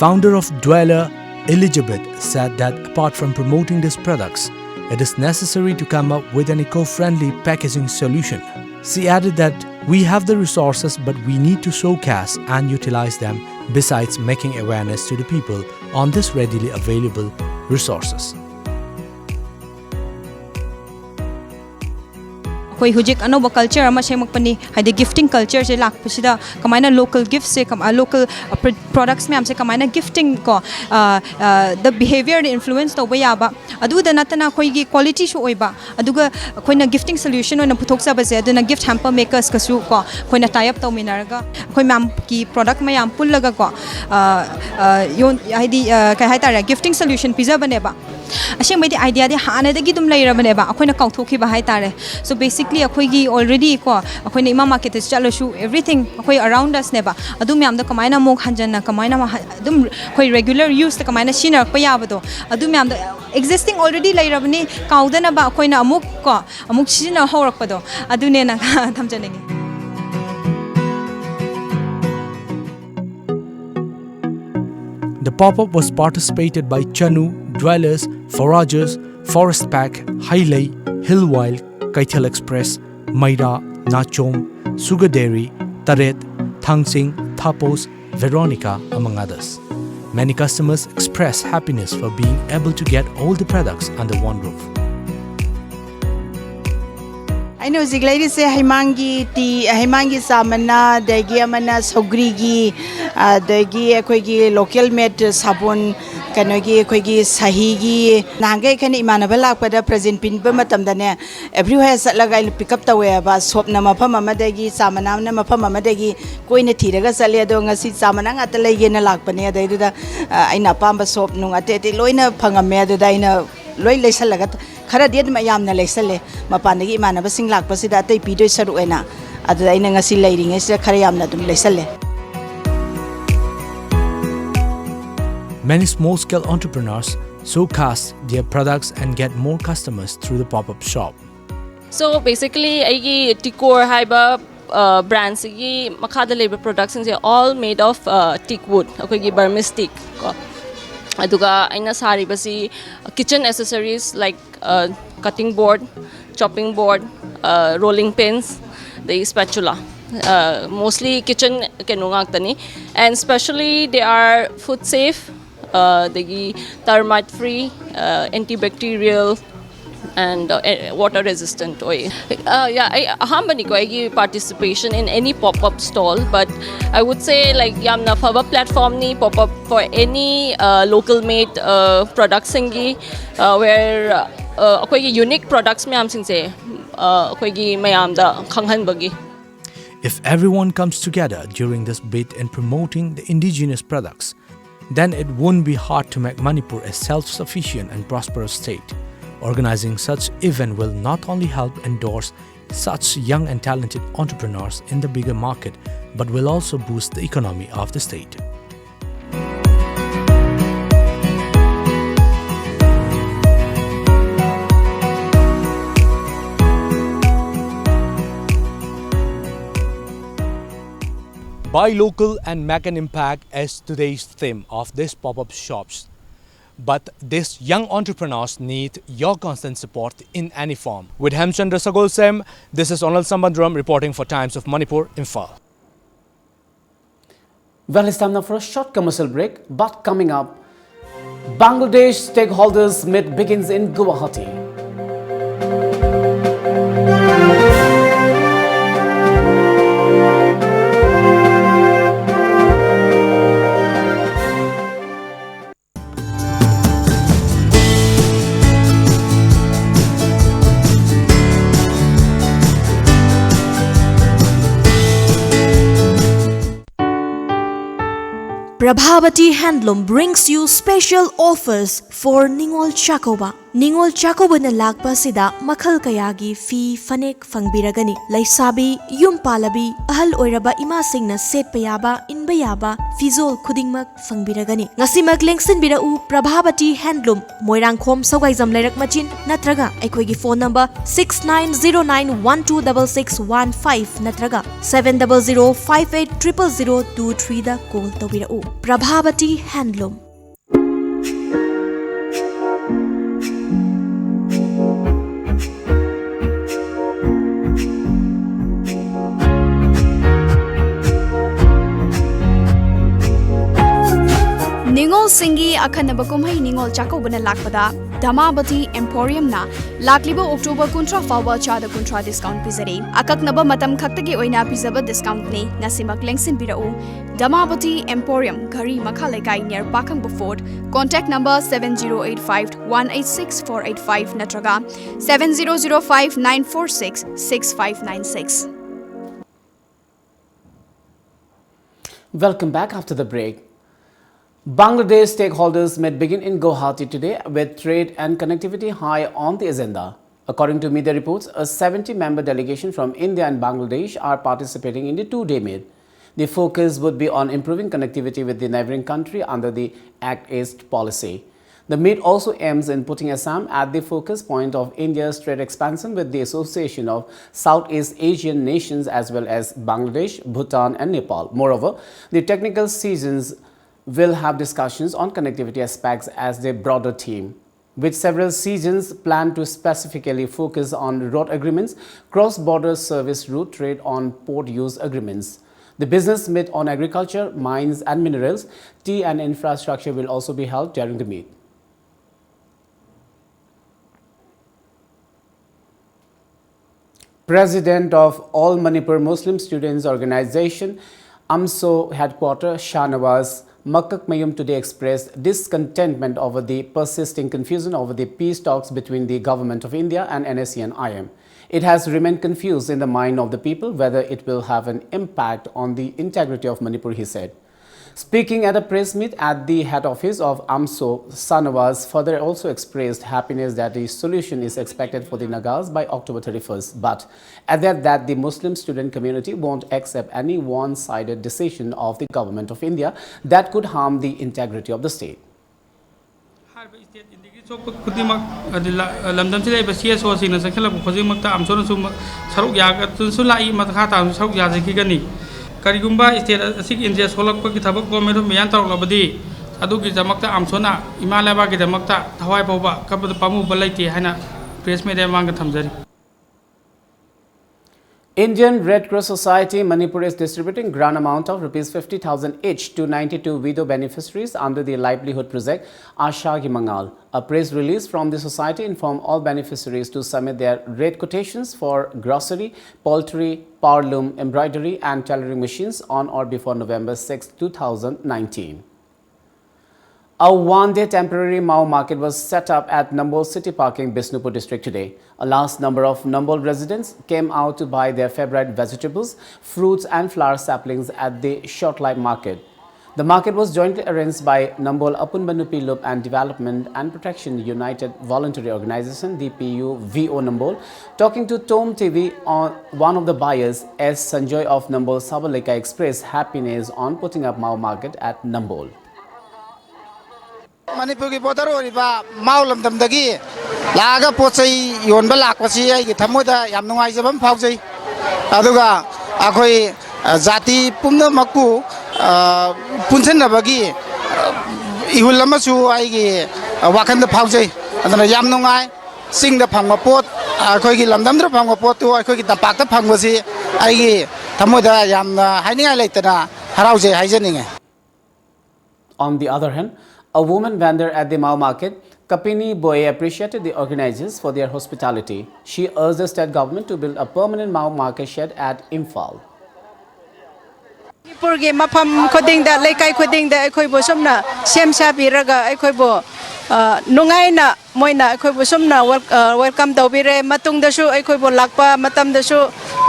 Founder of Dweller, Elizabeth, said that apart from promoting these products, it is necessary to come up with an eco-friendly packaging solution. She added that we have the resources, but we need to showcase and utilize them, besides making awareness to the people on this readily available resources. ꯑꯩꯈꯣꯏ ꯍꯧꯖꯤꯛ ꯑꯅꯧꯕ culture ꯑꯃ ꯁꯦꯝꯃꯛꯄꯅꯤ, ꯍꯥꯏꯗꯤ gifting cultureꯁꯦ ꯂꯥꯛꯄꯁꯤꯗ ꯀꯃꯥꯏꯅ local giftꯁꯦ, local products ꯃꯌꯥꯝꯁꯦ ꯀꯃꯥꯏꯅ gifting ꯀꯣ, the behaviorꯗ influence ꯇꯧꯕ ꯌꯥꯕ, ꯑꯗꯨꯗ ꯅꯠꯇꯅ ꯑꯩꯈꯣꯏꯒꯤ qualityꯁꯨ ꯑꯣꯏꯕ, ꯑꯗꯨꯒ ꯑꯩꯈꯣꯏꯅ gifting solution ꯑꯣꯏꯅ ꯄꯨꯊꯣꯛꯆꯕꯁꯦ, ꯑꯗꯨꯅ gift hamper makersꯀꯁꯨ ꯀꯣ, ꯑꯩꯈꯣꯏꯅ tie up ꯇꯧꯃꯤꯟꯅꯔꯒ ꯑꯩꯈꯣꯏ ꯃꯌꯥꯝꯒꯤ product ꯃꯌꯥꯝ ꯄꯨꯜꯂꯒ ꯀꯣ, ꯌꯣꯟ-, ꯍꯥꯏꯗꯤ, ꯀꯩ ꯍꯥꯏꯇꯥꯔꯦ, gifting solution ꯄꯤꯖꯕꯅꯦꯕ꯫ ꯑꯁꯦꯡꯕꯩꯗꯤ ideaꯗꯤ ꯍꯥꯟꯅꯗꯒꯤ ꯑꯗꯨꯝ ꯂꯩꯔꯕꯅꯦꯕ, ꯑꯩꯈꯣꯏꯅ ꯀꯥꯎꯊꯣꯛꯈꯤꯕ ꯍꯥꯏꯇꯥꯔꯦ꯫ So basically ꯑꯩꯈꯣꯏꯒꯤ already ꯀꯣ, ꯑꯩꯈꯣꯏꯅ ꯏꯃꯥ marketꯇ ꯆꯠꯂꯁꯨ everything ꯑꯩꯈꯣꯏ around usꯅꯦꯕ꯫ ꯑꯗꯨ ꯃꯌꯥꯝꯗꯣ ꯀꯃꯥꯏꯅ ꯑꯃꯨꯛ ꯍꯟꯖꯟꯅ, ꯀꯃꯥꯏꯅ ꯑꯃꯨꯛ ꯍ-, ꯑꯗꯨꯝ ꯑꯩꯈꯣꯏ regular useꯇ ꯀꯃꯥꯏꯅ ꯁꯤꯖꯤꯟꯅꯔꯛꯄ ꯌꯥꯕꯗꯣ, ꯑꯗꯨ ꯃꯌꯥꯝꯗꯣ existing already ꯂꯩꯔꯕꯅꯤ, ꯀꯥꯎꯗꯅꯕ ꯑꯩꯈꯣꯏꯅ ꯑꯃꯨꯛ ꯀꯣ, ꯑꯃꯨꯛ ꯁꯤꯖꯤꯟꯅ ꯍꯧꯔꯛꯄꯗꯣ, ꯑꯗꯨꯅꯦꯅ ꯊꯝꯖꯅꯤꯡꯉꯤ꯫ The pop-up was participated by Chanu, Dwellers, Foragers, Forest Pack, Hailei, Hill Wild, Kaithel Express, Maira, Nachom, Sugar Dairy, Taret, Thangsing, Thapos, Veronica, among others. Many customers express happiness for being able to get all the products under one roof. ꯑꯩꯅ ꯍꯧꯖꯤꯛ ꯂꯩꯔꯤꯁꯦ ꯍꯩꯃꯥꯡꯒꯤ T, ꯍꯩꯃꯥꯡꯒꯤ ꯆꯥ ꯃꯅꯥ, ꯑꯗꯒꯤ ꯑꯃꯅ ꯁꯧꯒ꯭ꯔꯤꯒꯤ, ꯑꯗꯒꯤ ꯑꯩꯈꯣꯏꯒꯤ local made ꯁꯥꯄꯣꯟ, ꯀꯩꯅꯣꯒꯤ ꯑꯩꯈꯣꯏꯒꯤ ꯁꯍꯤꯒꯤ꯫ ꯅꯍꯥꯟꯈꯩ ꯑꯩꯈꯣꯏꯅ ꯏꯃꯥꯟꯅꯕ ꯂꯥꯛꯄꯗ present ꯄꯤꯕ ꯃꯇꯝꯗꯅꯦ, everywhere ꯆꯠꯂꯒ ꯑꯩꯅ pick up ꯇꯧꯋꯦꯕ꯫ Soapꯅ ꯃꯐꯝ ꯑꯃꯗꯒꯤ, ꯆꯥ ꯃꯅꯥꯅ ꯃꯐꯝ ꯑꯃꯗꯒꯤ ꯀꯣꯏꯅ ꯊꯤꯔꯒ ꯆꯠꯂꯦ꯫ ꯑꯗꯣ ꯉꯁꯤ ꯆꯥ ꯃꯅꯥ ꯉꯥꯛꯇ ꯂꯩꯒꯦꯅ ꯂꯥꯛꯄꯅꯦ꯫ ꯑꯗꯩꯗꯨꯗ, ꯑ, ꯑꯩꯅ ꯑꯄꯥꯝꯕ soap ꯅꯨꯡ ꯑꯇꯩ ꯑꯇꯩ ꯂꯣꯏꯅ ꯐꯪꯉꯝꯃꯦ꯫ ꯑꯗꯨꯗ ꯑꯩꯅ ꯂꯣꯏ ꯂꯩꯁꯜꯂꯒ ꯈꯔꯗꯤ ꯑꯗꯨꯝ ꯌꯥꯝꯅ ꯂꯩꯁꯜꯂꯦ꯫ ꯃꯄꯥꯟꯗꯒꯤ ꯏꯃꯥꯟꯅꯕꯁꯤꯡ ꯂꯥꯛꯄꯁꯤꯗ ꯑꯇꯩ ꯄꯤꯗꯣꯏ ꯁꯔꯨꯛ ꯑꯣꯏꯅ, ꯑꯗꯨꯗ ꯑꯩꯅ ꯉꯁꯤ ꯂꯩꯔꯤꯉꯩꯁꯤꯗ ꯈꯔ ꯌꯥꯝꯅ ꯑꯗꯨꯝ ꯂꯩꯁꯜꯂꯦ꯫ Many small scale entrepreneurs showcase their products and get more customers through the pop up shop. So basically ꯑꯩꯒꯤ ꯇꯤꯀꯣꯔ ꯍꯥꯏꯕ ꯕ꯭ꯔꯥꯟꯁꯤꯒꯤ ꯃꯈꯥꯗ ꯂꯩꯕ ꯄ꯭ꯔꯗꯛꯁꯤꯡꯁꯦ all made of teak wood, ꯑꯩꯈꯣꯏꯒꯤ Burmese teak ꯀꯣ꯫ ꯑꯗꯨꯒ ꯑꯩꯅ ꯁꯥꯔꯤꯕꯁꯤ kitchen accessories like cutting board, chopping board, rolling pins, ꯑꯗꯩ spatula, mostly kitchen ꯀꯩꯅꯣ ꯉꯥꯛꯇꯅꯤ꯫ And specially they are food safe, ꯑꯗꯒꯤ termite free, antibacterial and water resistant ꯑꯣꯏ꯫ ꯑ, yeah, ꯑꯩ ꯑꯍꯥꯟꯕꯅꯤꯀꯣ ꯑꯩꯒꯤ participation in any pop up stall, but I would say like ꯌꯥꯝꯅ ꯐꯕ platformꯅꯤ pop up for any local made productꯁꯤꯡꯒꯤ, where ꯑꯩꯈꯣꯏꯒꯤ unique products ꯃꯌꯥꯝꯁꯤꯡꯁꯦ ꯑꯩꯈꯣꯏꯒꯤ ꯃꯌꯥꯝꯗ ꯈꯪꯍꯟꯕꯒꯤ꯫ If everyone comes together during this bid in promoting the indigenous products, then it won't be hard to make Manipur a self sufficient and prosperous state. Organizing such event will not only help endorse such young and talented entrepreneurs in the bigger market, but will also boost the economy of the state. Buy local and make an impact is today's theme of these pop-up shops. But these young entrepreneurs need your constant support in any form. With Hemchandra Sagolsem, this is Onal Sambandram reporting for Times of Manipur, Imphal. Well, it's time now for a short commercial break, but coming up, Bangladesh stakeholders meet begins in Guwahati. Prabhavati Handloom brings you special offers for Ningol Chakouba. ꯅꯤꯉꯣꯜ ꯆꯥꯛꯀꯧꯕꯅ ꯂꯥꯛꯄ ꯑꯁꯤꯗ ꯃꯈꯜ ꯀꯌꯥꯒꯤ ꯐꯤ, ꯐꯅꯦꯛ ꯐꯪꯕꯤꯔꯒꯅꯤ꯫ ꯂꯩꯁꯥꯕꯤ, ꯌꯨꯝ ꯄꯥꯜꯂꯕꯤ, ꯑꯍꯜ ꯑꯣꯏꯔꯕ ꯏꯃꯥꯁꯤꯡꯅ ꯁꯦꯠꯄ ꯌꯥꯕ, ꯏꯟꯕ ꯌꯥꯕ ꯐꯤꯖꯣꯜ ꯈꯨꯗꯤꯡꯃꯛ ꯐꯪꯕꯤꯔꯒꯅꯤ꯫ ꯉꯁꯤꯃꯛ ꯂꯦꯡꯁꯤꯟꯕꯤꯔꯛꯎ ꯄ꯭ꯔꯚꯥꯕꯇꯤ ꯍꯦꯟꯗꯂꯨꯝ, ꯃꯣꯏꯔꯥꯡꯈꯣꯝ ꯁꯧꯒꯥꯏꯖꯝ ꯂꯩꯔꯛ ꯃꯆꯤꯟ, ꯅꯠꯇ꯭ꯔꯒ ꯑꯩꯈꯣꯏꯒꯤ phone number six nine zero nine one two double six one five ꯅꯠꯇ꯭ꯔꯒ seven double zero five eight triple zero two three ꯗ call ꯇꯧꯕꯤꯔꯛꯎ꯫ ꯄ꯭ꯔꯚꯥꯕꯇꯤ ꯍꯦꯟꯗꯂꯨꯝ꯫ ꯅꯤꯉꯣꯜꯁꯤꯡꯒꯤ ꯑꯈꯟꯅꯕ ꯀꯨꯝꯍꯩ ꯅꯤꯉꯣꯜ ꯆꯥꯛꯀꯧꯕꯅ ꯂꯥꯛꯄꯗ ꯙꯃꯥꯕꯇꯤ ꯑꯦꯝꯄꯣꯔꯤꯌꯝꯅ ꯂꯥꯛꯂꯤꯕ ꯑꯣꯛꯇꯣꯕꯔ ꯀꯨꯟꯊ꯭ꯔꯥ ꯐꯥꯎꯕ ꯆꯥꯗ ꯀꯨꯟꯊ꯭ꯔꯥ discount ꯄꯤꯖꯔꯤ꯫ ꯑꯀꯛꯅꯕ ꯃꯇꯝ ꯈꯛꯇꯒꯤ ꯑꯣꯏꯅ ꯄꯤꯖꯕ discountꯅꯤ꯫ ꯉꯁꯤꯃꯛ ꯂꯦꯡꯁꯤꯟꯕꯤꯔꯛꯎ꯫ ꯙꯃꯥꯕꯇꯤ ꯑꯦꯝꯄꯣꯔꯤꯌꯝ, ꯘꯔꯤ ꯃꯈꯥ ꯂꯩꯀꯥꯏ near ꯄꯥꯈꯪꯕ fort, contact number seven zero eight five one eight six four eight five ꯅꯠꯇ꯭ꯔꯒ seven zero zero five nine four six six five nine six. Welcome back after the break. Bangladesh stakeholders meet begin in Guwahati today with trade and connectivity high on the agenda. According to media reports, a seventy member delegation from India and Bangladesh are participating in the two day meet. The focus would be on improving connectivity with the neighboring country under the Act East policy. The meet also aims in putting Assam at the focus point of India's trade expansion with the Association of Southeast Asian Nations as well as Bangladesh, Bhutan, and Nepal. Moreover, the technical sessions will have discussions on connectivity aspects as their broader theme, with several sessions planned to specifically focus on road agreements, cross-border service route trade on port use agreements. The business meet on agriculture, mines and minerals, tea and infrastructure will also be held during the meet. President of All Manipur Muslim Students Organization, AMSO headquarter, Shahnawaz Makakmayum today expressed discontentment over the persisting confusion over the peace talks between the Government of India and NSCN-IM. It has remained confused in the mind of the people whether it will have an impact on the integrity of Manipur, he said. Speaking at a press meet at the head office of AMSO, Sanawaz further also expressed happiness that the solution is expected for the Nagas by October thirty-first, but added that the Muslim student community won't accept any one-sided decision of the Government of India that could harm the integrity of the state. ꯍꯥꯏꯔꯤꯕ state ꯏꯟꯗꯤꯌꯥꯒꯤ ꯁꯣꯛꯄ ꯈꯨꯗꯤꯡꯃꯛ, ꯑꯗꯤ ꯂ-, ꯂꯝꯗꯝꯁꯤꯗ ꯂꯩꯕ C S ꯑꯣꯁꯤꯡꯅ ꯆꯪꯁꯤꯜꯂꯛꯄ ꯈꯨꯗꯤꯡꯃꯛꯇ ꯑꯝꯁꯣꯅꯁꯨ ꯃ-, ꯁꯔꯨꯛ ꯌꯥꯒꯗꯁꯨ ꯂꯥꯛꯏ, ꯃꯈꯥ ꯇꯥꯅꯁꯨ ꯁꯔꯨꯛ ꯌꯥꯖꯈꯤꯒꯅꯤ꯫ ꯀꯔꯤꯒꯨꯝꯕ ꯁ꯭ꯇꯦꯠ ꯑꯁꯤꯒꯤ ꯏꯟꯗꯤꯌꯥ ꯁꯣꯛꯂꯛꯄꯒꯤ ꯊꯕꯛ ꯒꯣꯔꯃꯦꯟ ꯑꯣꯐ ꯃꯌꯥꯟ ꯇꯧꯔꯛꯂꯕꯗꯤ, ꯑꯗꯨꯒꯤꯗꯃꯛꯇ ꯑꯝꯁꯣꯅ ꯏꯃꯥ ꯂꯩꯕꯥꯛꯀꯤꯗꯃꯛꯇ ꯊꯋꯥꯏ ꯐꯥꯎꯕ ꯀꯞꯄꯗ ꯄꯥꯝꯃꯨꯕ ꯂꯩꯇꯦ ꯍꯥꯏꯅ ꯄ꯭ꯔꯦꯁ ꯃꯤꯠ ꯃꯃꯥꯡꯗ ꯊꯝꯖꯔꯤ꯫ Indian Red Cross Society Manipur is distributing grant amount of rupees fifty thousand each to ninety-two widow beneficiaries under the Livelihood Project, Asha Ki Mangal. A press release from the society informed all beneficiaries to submit their rate quotations for grocery, poultry, power loom, embroidery and tailoring machines on or before November sixth, two thousand nineteen. A one-day temporary Mao market was set up at Nambol City Parking, Bishnupur district today. A large number of Nambol residents came out to buy their favorite vegetables, fruits and flower saplings at the short-lived market. The market was jointly arranged by Nambol Apunba Nupi Lup and Development and Protection United Voluntary Organization, D P U V O Nambol. Talking to Tom T V, on, one of the buyers, S Sanjoy of Nambol Sabaleka, expressed happiness on putting up Mao market at Nambol. ꯃꯅꯤꯄꯨꯔꯒꯤ border ꯑꯣꯏꯔꯤꯕ ꯃꯥꯎ ꯂꯝꯗꯝꯗꯒꯤ ꯂꯥꯛꯑꯒ ꯄꯣꯠ ꯆꯩ ꯌꯣꯟꯕ ꯂꯥꯛꯄꯁꯤ ꯑꯩꯒꯤ ꯊꯃꯣꯏꯗ ꯌꯥꯝ ꯅꯨꯡꯉꯥꯏꯖꯕ ꯑꯃ ꯐꯥꯎꯖꯩ꯫ ꯑꯗꯨꯒ ꯑꯩꯈꯣꯏ, ꯑ, ꯖꯥꯇꯤ ꯄꯨꯝꯅꯃꯛꯄꯨ, ꯑ, ꯄꯨꯟꯁꯤꯟꯅꯕꯒꯤ, ꯑ, ꯏꯍꯨꯜ ꯑꯃꯁꯨ ꯑꯩꯒꯤ, ꯑ, ꯋꯥꯈꯜꯗ ꯐꯥꯎꯖꯩ꯫ ꯑꯗꯨꯅ ꯌꯥꯝ ꯅꯨꯡꯉꯥꯏ꯫ ꯆꯤꯡꯗ ꯐꯪꯕ ꯄꯣꯠ, ꯑꯩꯈꯣꯏꯒꯤ ꯂꯝꯗꯝꯗ ꯐꯪꯕ ꯄꯣꯠꯇꯨ ꯑꯩꯈꯣꯏꯒꯤ ꯇꯝꯄꯥꯛꯇ ꯐꯪꯕꯁꯤ ꯑꯩꯒꯤ ꯊꯃꯣꯏꯗ ꯌꯥꯝꯅ ꯍꯥꯏꯅꯤꯡꯉꯥꯏ ꯂꯩꯇꯅ ꯍꯔꯥꯎꯖꯩ ꯍꯥꯏꯖꯅꯤꯡꯉꯤ꯫ On the other hand, a woman vendor at the Mao market, Kapini Boye, appreciated the organizers for their hospitality. She urged the state government to build a permanent Mao market shed at Imphal. ꯃꯅꯤꯄꯨꯔꯒꯤ ꯃꯐꯝ ꯈꯨꯗꯤꯡꯗ, ꯂꯩꯀꯥꯏ ꯈꯨꯗꯤꯡꯗ ꯑꯩꯈꯣꯏꯕꯨ ꯁꯨꯝꯅ ꯁꯦꯝ ꯁꯥꯕꯤꯔꯒ ꯑꯩꯈꯣꯏꯕꯨ ꯑ, ꯅꯨꯡꯉꯥꯏꯅ ꯃꯣꯏꯅ ꯑꯩꯈꯣꯏꯕꯨ ꯁꯨꯝꯅ wel- ꯑ, welcome ꯇꯧꯕꯤꯔꯦ꯫ ꯃꯇꯨꯡꯗꯁꯨ ꯑꯩꯈꯣꯏꯕꯨ ꯂꯥꯛꯄ ꯃꯇꯝꯗꯁꯨ,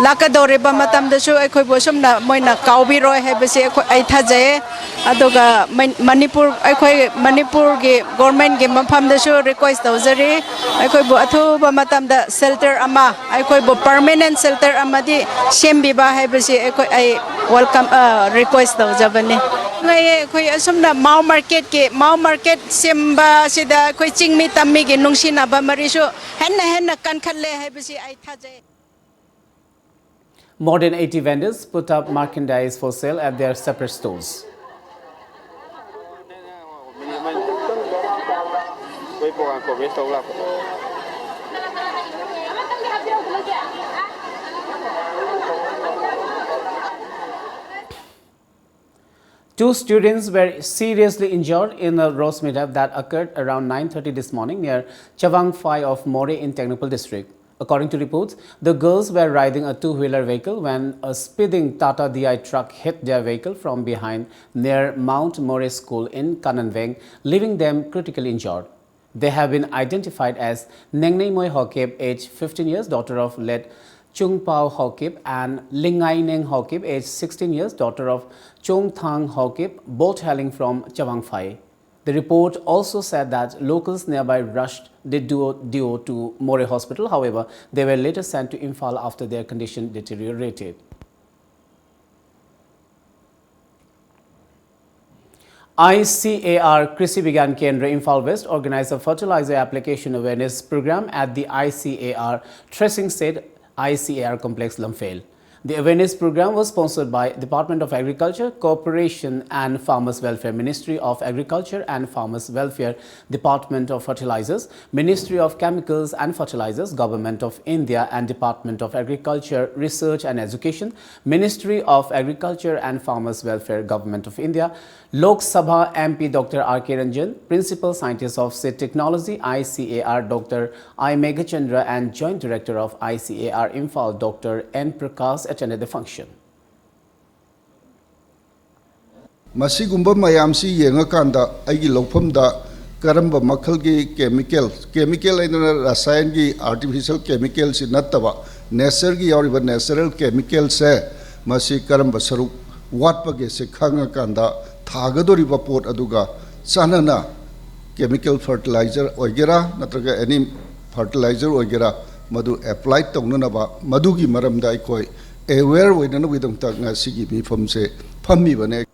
ꯂꯥꯛꯀꯗꯧꯔꯤꯕ ꯃꯇꯝꯗꯁꯨ ꯑꯩꯈꯣꯏꯕꯨ ꯁꯨꯝꯅ ꯃꯣꯏꯅ ꯀꯥꯎꯕꯤꯔꯣꯏ ꯍꯥꯏꯕꯁꯤ ꯑꯩꯈꯣꯏ, ꯑꯩ ꯊꯥꯖꯩꯌꯦ꯫ ꯑꯗꯨꯒ ꯃꯅꯤꯄꯨꯔ, ꯑꯩꯈꯣꯏ ꯃꯅꯤꯄꯨꯔꯒꯤ ꯒꯣꯔꯃꯦꯟꯒꯤ ꯃꯐꯝꯗꯁꯨ ꯔꯤꯀ꯭ꯋꯦꯁ ꯇꯧꯖꯔꯤ, ꯑꯩꯈꯣꯏꯕꯨ ꯑꯊꯨꯕ ꯃꯇꯝꯗ ꯁꯦꯜꯇꯔ ꯑꯃ, ꯑꯩꯈꯣꯏꯕꯨ ꯄꯔꯃꯦꯅꯦꯟ ꯁꯦꯜꯇꯔ ꯑꯃꯗꯤ ꯁꯦꯝꯕꯤꯕ ꯍꯥꯏꯕꯁꯤ ꯑꯩꯈꯣꯏ, ꯑꯩ ꯋꯦꯜꯀꯝ, ꯔꯤꯀ꯭ꯋꯦꯁ ꯇꯧꯖꯕꯅꯤ꯫ ꯉꯥꯏꯌꯦ, ꯑꯩꯈꯣꯏ ꯑꯁꯨꯝꯅ ꯃꯥꯎ ꯃꯥꯔꯀꯦꯠꯀꯤ, ꯃꯥꯎ ꯃꯥꯔꯀꯦꯠ ꯁꯦꯝꯕ ꯑꯁꯤꯗ ꯑꯩꯈꯣꯏ ꯆꯤꯡꯃꯤ ꯇꯝꯃꯤꯒꯤ ꯅꯨꯡꯁꯤꯅꯕ ꯃꯔꯤꯁꯨ ꯍꯦꯟꯅ ꯍꯦꯟꯅ ꯀꯟꯈꯠꯂꯦ ꯍꯥꯏꯕꯁꯤ ꯑꯩ ꯊꯥꯖꯩ꯫ More than eighty vendors put up merchandise for sale at their separate stores. Two students were seriously injured in a road meetup that occurred around nine thirty this morning near Chawangphai of Moreh in Tengnoupal district. According to reports, the girls were riding a two-wheeler vehicle when a speeding Tata D I truck hit their vehicle from behind near Mount Moreh School in Kananveng, leaving them critically injured. They have been identified as Nengneimoi Haokip, age fifteen years, daughter of late Chungpao Haokip, and Lingaineng Haokip, age sixteen years, daughter of Chongthang Haokip, both hailing from Chawangphai. The report also said that locals nearby rushed the duo, duo to Moreh Hospital. However, they were later sent to Imphal after their condition deteriorated. I C A R Krishi Vigyan Kendra Imphal West organized a fertilizer application awareness program at the I C A R Threshing Shed, I C A R Complex, Lamphel. The awareness program was sponsored by Department of Agriculture, Cooperation and Farmers Welfare, Ministry of Agriculture and Farmers Welfare, Department of Fertilizers, Ministry of Chemicals and Fertilizers, Government of India, and Department of Agriculture, Research and Education, Ministry of Agriculture and Farmers Welfare, Government of India, Lok Sabha M P Doctor R K Ranjan, Principal Scientist of Seed Technology, I C A R, Doctor I Meghachandra, and Joint Director of I C A R Imphal, Doctor N Prakash, attended the function. ꯃꯁꯤꯒꯨꯝꯕ ꯃꯌꯥꯝꯁꯤ ꯌꯦꯡꯉꯀꯥꯟꯗ ꯑꯩꯒꯤ ꯂꯧꯐꯝꯗ ꯀꯔꯝꯕ ꯃꯈꯜꯒꯤ chemical, chemical ꯍꯥꯏꯗꯅ ꯔꯁꯥꯌꯟꯒꯤ, artificial ꯀꯦꯃꯤꯀꯦꯜꯁꯤ ꯅꯠꯇꯕ, ꯅꯦꯆꯔꯒꯤ ꯌꯥꯎꯔꯤꯕ natural ꯀꯦꯃꯤꯀꯦꯜꯁꯦ, ꯃꯁꯤ ꯀꯔꯝꯕ ꯁꯔꯨꯛ ꯋꯥꯠꯄꯒꯦꯁꯦ ꯈꯪꯉꯀꯥꯟꯗ, ꯊꯥꯒꯗꯧꯔꯤꯕ ꯄꯣꯠ ꯑꯗꯨꯒ ꯆꯥꯟꯅꯅ ꯀꯦꯃꯤꯀꯦꯜ ꯐꯔꯇꯤꯂꯥꯏꯖꯔ ꯑꯣꯏꯒꯦꯔꯥ ꯅꯠꯇ꯭ꯔꯒ ꯑꯦꯅꯤ ꯐꯔꯇꯤꯂꯥꯏꯖꯔ ꯑꯣꯏꯒꯦꯔꯥ, ꯃꯗꯨ ꯑꯦꯄ꯭ꯂꯥꯏ ꯇꯧꯅꯅꯕ, ꯃꯗꯨꯒꯤ ꯃꯔꯝꯗ ꯑꯩꯈꯣꯏ ꯑꯦꯋꯦꯌꯔ ꯑꯣꯏꯅꯅꯕꯒꯤꯗꯃꯛꯇ ꯉꯁꯤꯒꯤ ꯃꯤꯐꯝꯁꯦ ꯐꯝꯃꯤꯕꯅꯦ꯫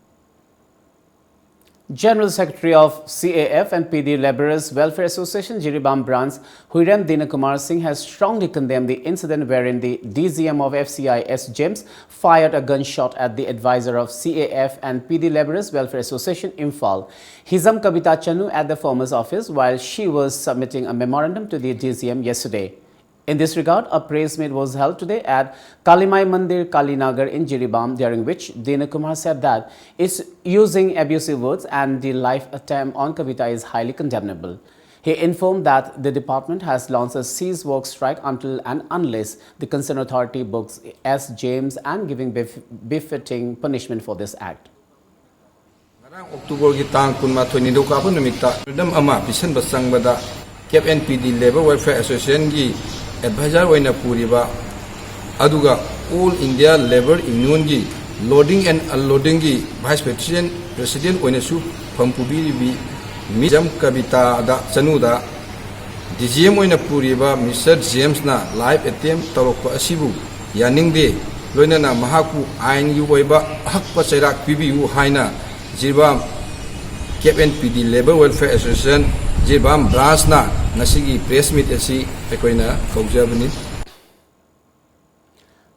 General Secretary of C A F and P D Labourers Welfare Association Jiribam Branch Huirem Dinakumar Singh has strongly condemned the incident wherein the D G M of F C I S James fired a gunshot at the advisor of C A F and P D Labourers Welfare Association Imphal, Hizam Kabita Chanu, at the former's office while she was submitting a memorandum to the D G M yesterday. In this regard, a press meet was held today at Kalimai Mandir, Kalinagar in Jiribam, during which Dina Kumar said that it's using abusive words and the life attempt on Kavita is highly condemnable. He informed that the department has launched a cease work strike until and unless the concerned authority books S James and giving bef- befitting punishment for this act. ꯉꯔꯥꯡ ꯑꯣꯛꯇꯣꯕꯔꯒꯤ ꯇꯥꯡ ꯀꯨꯟꯃꯥꯊꯣꯏ, ꯅꯤꯡꯊꯧꯀꯥꯕ ꯅꯨꯃꯤꯠꯇ memorandum ꯑꯃ ꯄꯤꯁꯟꯕ ꯆꯪꯕꯗ, ꯀꯦꯞ N P D labour welfare ꯑꯦꯁꯣꯁꯤꯌꯦꯁꯟꯒꯤ ꯑꯦꯗꯚꯥꯏꯖꯔ ꯑꯣꯏꯅ ꯄꯨꯔꯤꯕ, ꯑꯗꯨꯒ ꯑꯣꯜ ꯏꯟꯗꯤꯌꯥ ꯂꯦꯕꯔ ꯌꯨꯅꯤꯌꯟꯒꯤ ꯂꯣꯗꯤꯡ ꯑꯦꯟ ꯑꯟꯂꯣꯗꯤꯡꯒꯤ ꯚꯥꯏꯁ ꯄ꯭ꯔꯦꯁꯤꯗꯦꯟ, ꯄ꯭ꯔꯦꯁꯤꯗꯦꯟ ꯑꯣꯏꯅꯁꯨ ꯐꯝ ꯄꯨꯕꯤꯔꯤꯕꯤ ꯃꯤꯁ ꯖꯝ ꯀꯕꯤꯇꯥꯗ ꯆꯅꯨꯗ ꯗꯤ ꯖꯤ ꯑꯦꯝ ꯑꯣꯏꯅ ꯄꯨꯔꯤꯕ ꯃꯤꯁꯇꯔ ꯖꯦꯝꯁꯅ ꯂꯥꯏꯐ ꯑꯦꯇꯦꯝ ꯇꯧꯔꯛꯄ ꯑꯁꯤꯕꯨ ꯌꯥꯅꯤꯡꯗꯦ, ꯂꯣꯏꯅꯅ ꯃꯍꯥꯛꯄꯨ ꯑꯥꯏꯟꯒꯤ ꯑꯣꯏꯕ ꯑꯍꯛꯄ ꯆꯩꯔꯥꯛ ꯄꯤꯕꯤꯌꯨ ꯍꯥꯏꯅ ꯖꯤꯔꯤꯕꯥꯝ ꯀꯦꯞ N P D labour welfare association Jiribam ꯕ꯭ꯔꯥꯟꯁꯅ ꯉꯁꯤꯒꯤ ꯄ꯭ꯔꯦꯁ ꯃꯤꯠ ꯑꯁꯤ ꯑꯩꯈꯣꯏꯅ ꯀꯧꯖꯕꯅꯤ꯫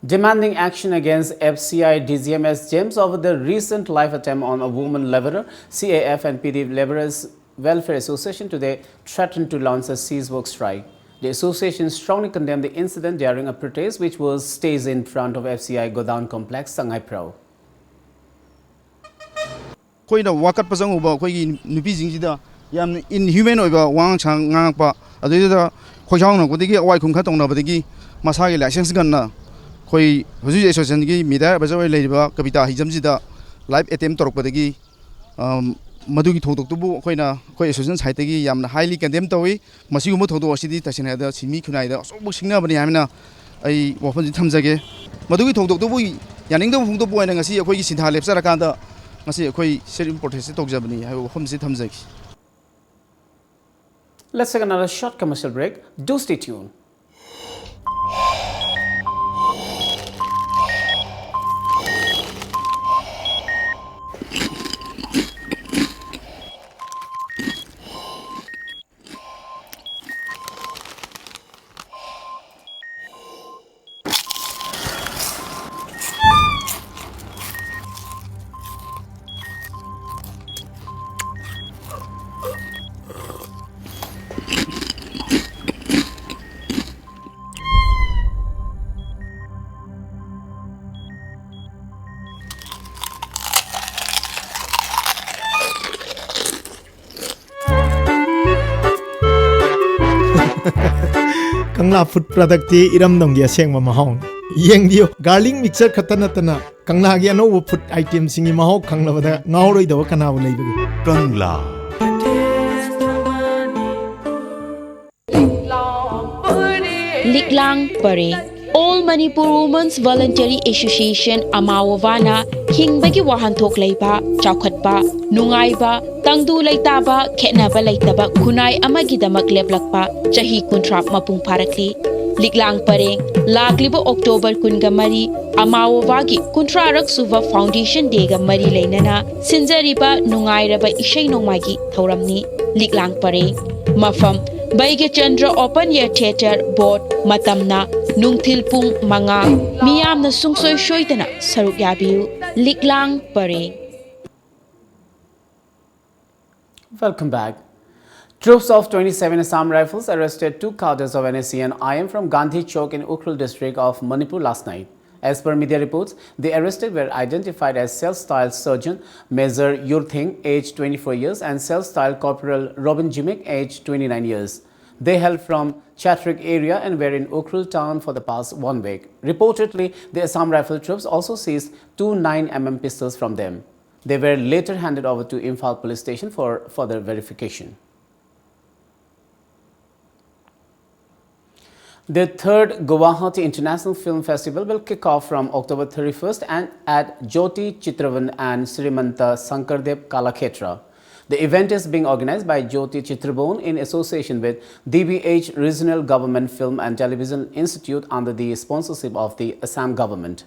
Demanding action against F C I D G M S James over the recent life attempt on a woman laborer, C A F and P D Labourers Welfare Association today threatened to launch a cease work strike. The association strongly condemned the incident during a protest which was staged in front of F C I Godown Complex, Sangaiprao. ꯑꯩꯈꯣꯏꯅ ꯋꯥꯀꯠꯄ ꯆꯪꯉꯨꯕ ꯑꯩꯈꯣꯏꯒꯤ ꯅꯨꯄꯤꯁꯤꯡꯁꯤꯗ ꯌꯥꯝꯅ ꯏꯟꯍ꯭ꯌꯨꯃꯦꯟ ꯑꯣꯏꯕ ꯋꯥꯉꯥꯡ ꯁꯉꯥꯡ ꯉꯥꯡꯉꯛꯄ, ꯑꯗꯨꯗꯩꯗꯨꯗ ꯈꯣꯏꯁꯥꯎꯅꯔꯛꯄꯗꯒꯤ ꯑꯋꯥꯏ ꯈꯨꯝ ꯈꯔ ꯇꯧꯅꯕꯗꯒꯤ ꯃꯁꯥꯒꯤ licence ꯒꯟꯅ ꯑꯩꯈꯣꯏ ꯍꯧꯖꯤꯛ ꯍꯧꯖꯤꯛ ꯑꯦꯁꯣꯁꯤꯌꯦꯁꯟꯒꯤ ꯃꯤꯗꯤꯌꯥ ꯑꯦꯗꯚꯥꯏꯖꯔ ꯑꯣꯏꯅ ꯂꯩꯔꯤꯕ ꯀꯕꯤꯇꯥ ꯍꯤꯖꯝꯁꯤꯗ ꯂꯥꯏꯐ ꯑꯦꯇꯦꯝ ꯇꯧꯔꯛꯄꯗꯒꯤ, ꯑꯝ, ꯃꯗꯨꯒꯤ ꯊꯧꯗꯣꯛꯇꯨꯕꯨ ꯑꯩꯈꯣꯏꯅ, ꯑꯩꯈꯣꯏ ꯑꯦꯁꯣꯁꯤꯌꯦꯁꯟ ꯁꯥꯏꯠꯇꯒꯤ ꯌꯥꯝꯅ highly condemn ꯇꯧꯏ꯫ ꯃꯁꯤꯒꯨꯝꯕ ꯊꯧꯗꯣꯛ ꯑꯁꯤꯗꯤ ꯇꯁꯦꯡꯅ ꯍꯥꯏꯔꯕꯗ ꯁꯤꯟꯃꯤ ꯈꯨꯟꯅꯥꯏꯗ ꯑꯆꯧꯕ ꯁꯤꯡꯅꯕꯅꯤ ꯍꯥꯏꯅ ꯑꯩ ꯋꯥꯐꯝꯁꯤ ꯊꯝꯖꯒꯦ꯫ ꯃꯗꯨꯒꯤ ꯊꯧꯗꯣꯛꯇꯨꯕꯨ ꯌꯥꯅꯤꯡꯗꯕ ꯐꯣꯡꯗꯣꯛꯄ ꯑꯣꯏꯅ ꯉꯁꯤ ꯑꯩꯈꯣꯏꯒꯤ ꯁꯤꯟꯊꯥ ꯂꯦꯞꯆꯔꯀꯥꯟꯗ ꯉꯁꯤ ꯑꯩꯈꯣꯏ sit-in protest ꯇꯧꯖꯕꯅꯤ ꯍꯥꯏꯕ ꯋꯥꯐꯝꯁꯤ ꯊꯝꯖꯒꯦ꯫ Let's take another short commercial break. Do stay tuned. ꯀꯪꯂꯥ ꯐꯨꯗ ꯄ꯭ꯔꯗꯛꯇꯤ ꯏꯔꯝꯗꯝꯒꯤ ꯑꯁꯦꯡꯕ ꯃꯍꯥꯎꯅꯤ꯫ ꯌꯦꯡꯕꯤꯌꯨ, ꯒꯥꯔꯂꯤꯛ ꯃꯤꯛꯆꯔ ꯈꯛꯇ ꯅꯠꯇꯅ ꯀꯪꯂꯥꯒꯤ ꯑꯅꯧꯕ ꯐꯨꯗ ꯑꯥꯏꯇꯦꯝꯁꯤꯡꯒꯤ ꯃꯍꯥꯎ ꯈꯪꯂꯕꯗ ꯉꯥꯎꯔꯣꯏꯗꯕ ꯀꯅꯥꯕꯨ ꯂꯩꯕꯒꯦ? ꯀꯪꯂꯥ꯫ ꯂꯤꯛꯂꯥꯡ ꯄꯔꯦꯡ꯫ All Manipur Women's Voluntary Association ꯑꯃꯥꯋꯣꯕꯥꯅ ꯍꯤꯡꯕꯒꯤ ꯋꯥꯍꯟꯊꯣꯛ ꯂꯩꯕ, ꯆꯥꯎꯈꯠꯄ, ꯅꯨꯡꯉꯥꯏꯕ, ꯇꯪꯗꯨ ꯂꯩꯇꯥꯕ, ꯈꯦꯠꯅꯕ ꯂꯩꯇꯕ ꯈꯨꯟꯅꯥꯏ ꯑꯃꯒꯤꯗꯃꯛ ꯂꯦꯞꯂꯛꯄ ꯆꯍꯤ ꯀꯨꯟꯊ꯭ꯔꯥ ꯃꯄꯨꯡ ꯐꯥꯔꯛꯂꯤ꯫ ꯂꯤꯛꯂꯥꯡ ꯄꯔꯦꯡ ꯂꯥꯛꯂꯤꯕ ꯑꯣꯛꯇꯣꯕꯔ ꯀꯨꯟꯒ ꯃꯔꯤ ꯑꯃꯥꯋꯣꯕꯥꯒꯤ ꯀꯨꯟꯊ꯭ꯔꯥꯔꯛ ꯁꯨꯕ ꯐꯥꯎꯟꯗꯦꯁꯟ ꯗꯦꯒ ꯃꯔꯤ ꯂꯩꯅꯅ ꯁꯤꯟꯖꯔꯤꯕ ꯅꯨꯡꯉꯥꯏꯔꯕ ꯏꯁꯩ ꯅꯣꯡꯃꯥꯏꯒꯤ ꯊꯧꯔꯝꯅꯤ꯫ ꯂꯤꯛꯂꯥꯡ ꯄꯔꯦꯡ꯫ ꯃꯐꯝ: ꯕꯩꯒꯆꯟꯗ꯭ꯔ Open Air Theatre, ꯕꯣꯠ꯫ ꯃꯇꯝꯅ ꯅꯨꯡꯊꯤꯜ ꯄꯨꯡ ꯃꯉꯥ꯫ ꯃꯤꯌꯥꯝꯅ ꯁꯨꯡꯁꯣꯏ ꯁꯣꯏꯗꯅ ꯁꯔꯨꯛ ꯌꯥꯕꯤꯌꯨ꯫ ꯂꯤꯛꯂꯥꯡ ꯄꯔꯦꯡ꯫ Welcome back. Troops of twenty-seven Assam Rifles arrested two cadres of N S C N I M from Gandhi Chowk in Ukhrul district of Manipur last night. As per media reports, the arrested were identified as Self Style Sergeant Major Yurthing, age twenty-four years, and Self Style Corporal Robin Jimik, age twenty-nine years. They hailed from Chatrik area and were in Ukhrul town for the past one week. Reportedly, the Assam Rifle troops also seized two nine M M pistols from them. They were later handed over to Imphal Police Station for further verification. The third Guwahati International Film Festival will kick off from October thirty-first and at Jyoti Chitravan and Srimanta Sankardev Kalakhetra. The event is being organized by Jyoti Chitrabon in association with D B H Regional Government Film and Television Institute under the sponsorship of the Assam government.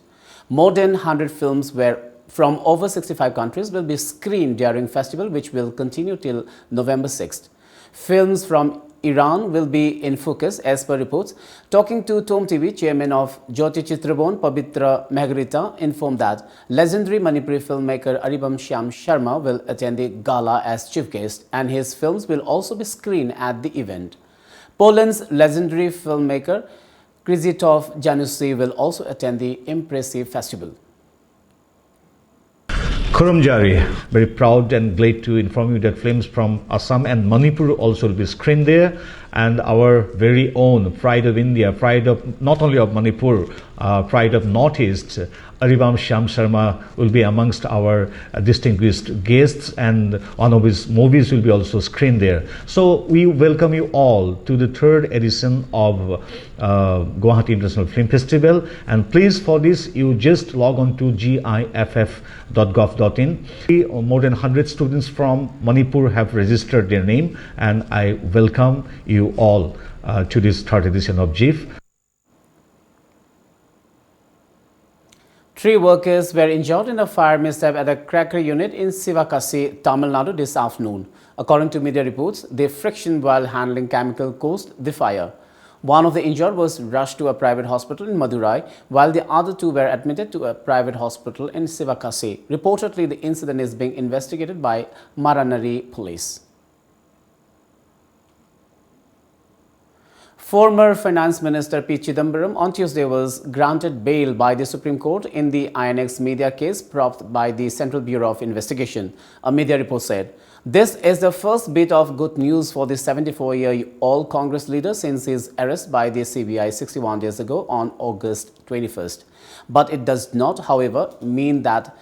More than one hundred films were from over sixty-five countries will be screened during festival, which will continue till November sixth. Films from Iran will be in focus as per reports. Talking to Tom T V, chairman of Jyoti Chitrabon, Pabitra Megharita, informed that legendary Manipuri filmmaker Aribam Shyam Sharma will attend the gala as chief guest, and his films will also be screened at the event. Poland's legendary filmmaker Krzysztof Janussi will also attend the impressive festival. Khurumjari, very proud and glad to inform you that films from Assam and Manipur also will be screened there, and our very own pride of India, pride of not only of Manipur, uh, pride of Northeast, Aribam Shyam Sharma will be amongst our uh, distinguished guests, and one of his movies will be also screened there. So we welcome you all to the third edition of uh, Guwahati International Film Festival. And please, for this, you just log on to giff dot gov dot in. More than one hundred students from Manipur have registered their name, and I welcome you all uh, to this third edition of GIFF. Three workers were injured in a fire mishap at a cracker unit in Sivakasi, Tamil Nadu this afternoon. According to media reports, the friction while handling chemical caused the fire. One of the injured was rushed to a private hospital in Madurai, while the other two were admitted to a private hospital in Sivakasi. Reportedly, the incident is being investigated by Maranari police. Former Finance Minister P Chidambaram on Tuesday was granted bail by the Supreme Court in the I N X media case propped by the Central Bureau of Investigation, a media report said. This is the first bit of good news for the seventy-four-year-old Congress leader since his arrest by the C B I sixty-one days ago on August twenty-first. But it does not, however, mean that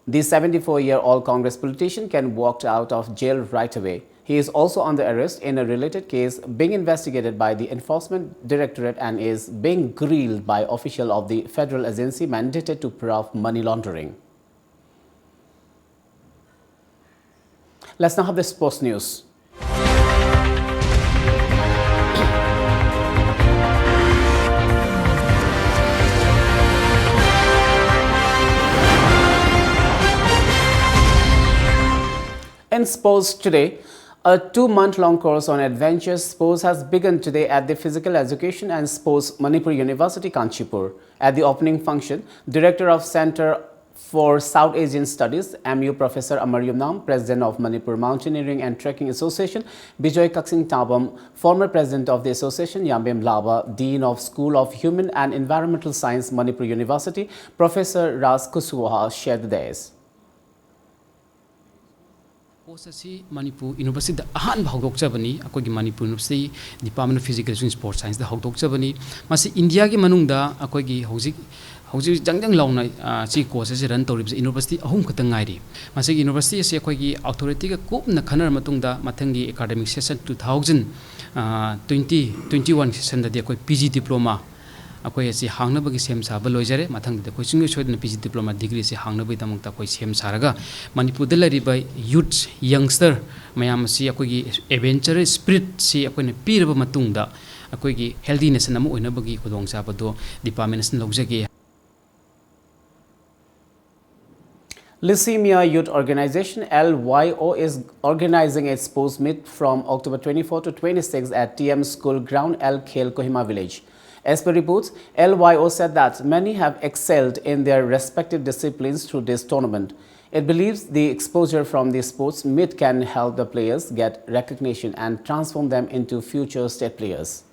The seventy-four-year-old Congress politician can walk out of jail right away. He is also under arrest in a related case being investigated by the Enforcement Directorate and is being grilled by official of the federal agency mandated to prove money laundering. Let's now have the sports news. In sports today, a two-month-long course on adventure sports has begun today at the Physical Education and Sports Manipur University, Kanchipur. At the opening function, Director of Center for South Asian Studies, M U, Professor Amar Yumnam, President of Manipur Mountaineering and Trekking Association, Bijoy Kaksing Tabam, former President of the association, Yambem Laba, Dean of School of Human and Environmental Science, Manipur University, Professor Ras Kushwaha shared the dais. Course ꯑꯁꯤ ꯃꯅꯤꯄꯨꯔ ꯌꯨꯅꯤꯚꯔꯁꯤꯇꯤꯗ ꯑꯍꯥꯟꯕ ꯍꯧꯗꯣꯛꯆꯕꯅꯤ꯫ ꯑꯩꯈꯣꯏꯒꯤ Manipur university department of physical education sports ꯁꯥꯏꯟꯁꯇ ꯍꯧꯗꯣꯛꯆꯕꯅꯤ꯫ ꯃꯁꯤ ꯏꯟꯗꯤꯌꯥꯒꯤ ꯃꯅꯨꯡꯗ ꯑꯩꯈꯣꯏꯒꯤ ꯍꯧꯖꯤꯛ ꯍꯧꯖꯤꯛ ꯍꯧꯖꯤꯛ ꯖꯪ ꯖꯪ ꯂꯥꯎꯅ, ꯑ, ꯁꯤ ꯀꯣꯔꯁ ꯑꯁꯤ ꯔꯟ ꯇꯧꯔꯤꯕꯁꯤ ꯌꯨꯅꯤꯚꯔꯁꯤꯇꯤ ꯑꯍꯨꯝ ꯈꯛꯇ ꯉꯥꯏꯔꯤ꯫ ꯃꯁꯤꯒꯤ ꯌꯨꯅꯤꯚꯔꯁꯤꯇꯤ ꯑꯁꯤ ꯑꯩꯈꯣꯏꯒꯤ ꯑꯣꯊꯣꯔꯤꯇꯤꯒ ꯀꯨꯞꯅ ꯈꯟꯅꯔ ꯃꯇꯨꯡꯗ ꯃꯊꯪꯒꯤ ꯑꯦꯀꯥꯗꯃꯤꯛ ꯁꯦꯁꯟ two thousand, ꯑ, twenty twenty-one ꯁꯦꯁꯟꯗꯗꯤ ꯑꯩꯈꯣꯏ ꯄꯤ ꯖꯤ ꯗꯤꯄ꯭ꯂꯣꯃꯥ ꯑꯩꯈꯣꯏ ꯑꯁꯤ ꯍꯥꯡꯅꯕꯒꯤ ꯁꯦꯝ ꯁꯥꯕ ꯂꯣꯏꯖꯔꯦ꯫ ꯃꯊꯪꯗꯗꯤ ꯑꯩꯈꯣꯏ ꯁꯨꯡꯁꯣꯏ ꯁꯣꯏꯗꯅ ꯄꯤ ꯖꯤ ꯗꯤꯄ꯭ꯂꯣꯃꯥ ꯗꯤꯒ꯭ꯔꯤ ꯑꯁꯤ ꯍꯥꯡꯅꯕꯒꯤꯗꯃꯛꯇ ꯑꯩꯈꯣꯏ ꯁꯦꯝ ꯁꯥꯔꯒ ꯃꯅꯤꯄꯨꯔꯗ ꯂꯩꯔꯤꯕ ꯌꯨꯠꯁ, ꯌꯪꯁꯇꯔ ꯃꯌꯥꯝ ꯑꯁꯤ ꯑꯩꯈꯣꯏꯒꯤ ꯑꯦꯗꯚꯦꯟꯆꯔ ꯁ꯭ꯄꯤꯔꯤꯠꯁꯤ ꯑꯩꯈꯣꯏꯅ ꯄꯤꯔꯕ ꯃꯇꯨꯡꯗ ꯑꯩꯈꯣꯏꯒꯤ ꯍꯦꯜꯗꯤ ꯅꯦꯁꯟ ꯑꯃ ꯑꯣꯏꯅꯕꯒꯤ ꯈꯨꯗꯣꯡꯆꯥꯕꯗꯣ ꯗꯤꯄꯥꯔꯠꯃꯦꯟ ꯑꯁꯤꯅ ꯂꯧꯖꯒꯦ꯫ Leukemia Youth Organization, L Y O, is organizing its sports meet from October twenty-four to twenty-six at T M School Ground, L Khel, Kohima Village. As per reports, L Y O said that many have excelled in their respective disciplines through this tournament. It believes the exposure from the sports meet can help the players get recognition and transform them into future state players.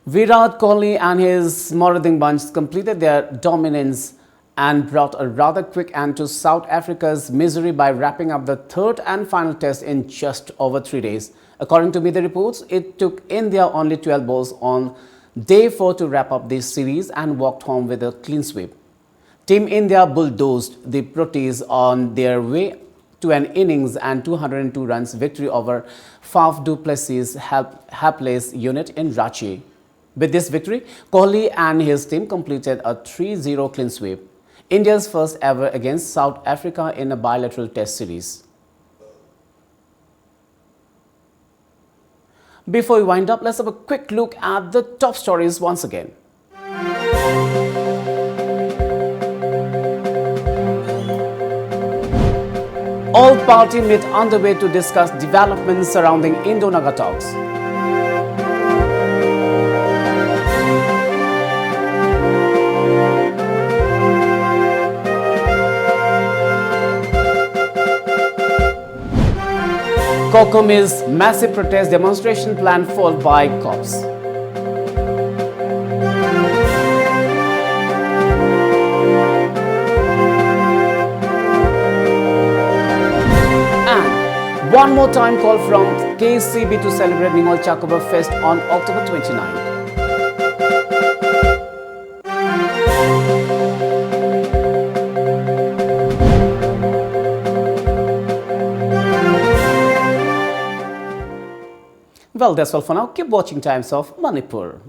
Virat Kohli and his Marauding Bunch completed their dominance and brought a rather quick end to South Africa's misery by wrapping up the third and final test in just over three days. According to media reports, it took India only twelve balls on Day four to wrap up this series and walked home with a clean sweep. Team India bulldozed the Proteas on their way to an innings and two hundred two runs victory over Faf du Plessis' help-, hapless unit in Ranchi. With this victory, Kohli and his team completed a three zero clean sweep, India's first ever against South Africa in a bilateral test series. Before we wind up, let's have a quick look at the top stories once again. All party meet underway to discuss developments surrounding Indo-Naga talks. COCOMI's massive protest demonstration plan foiled by cops. And one more time, call from K C B to celebrate Ningol Chakrabarti Fest on October twenty-ninth. Well, that's all for now. Keep watching Times of Manipur.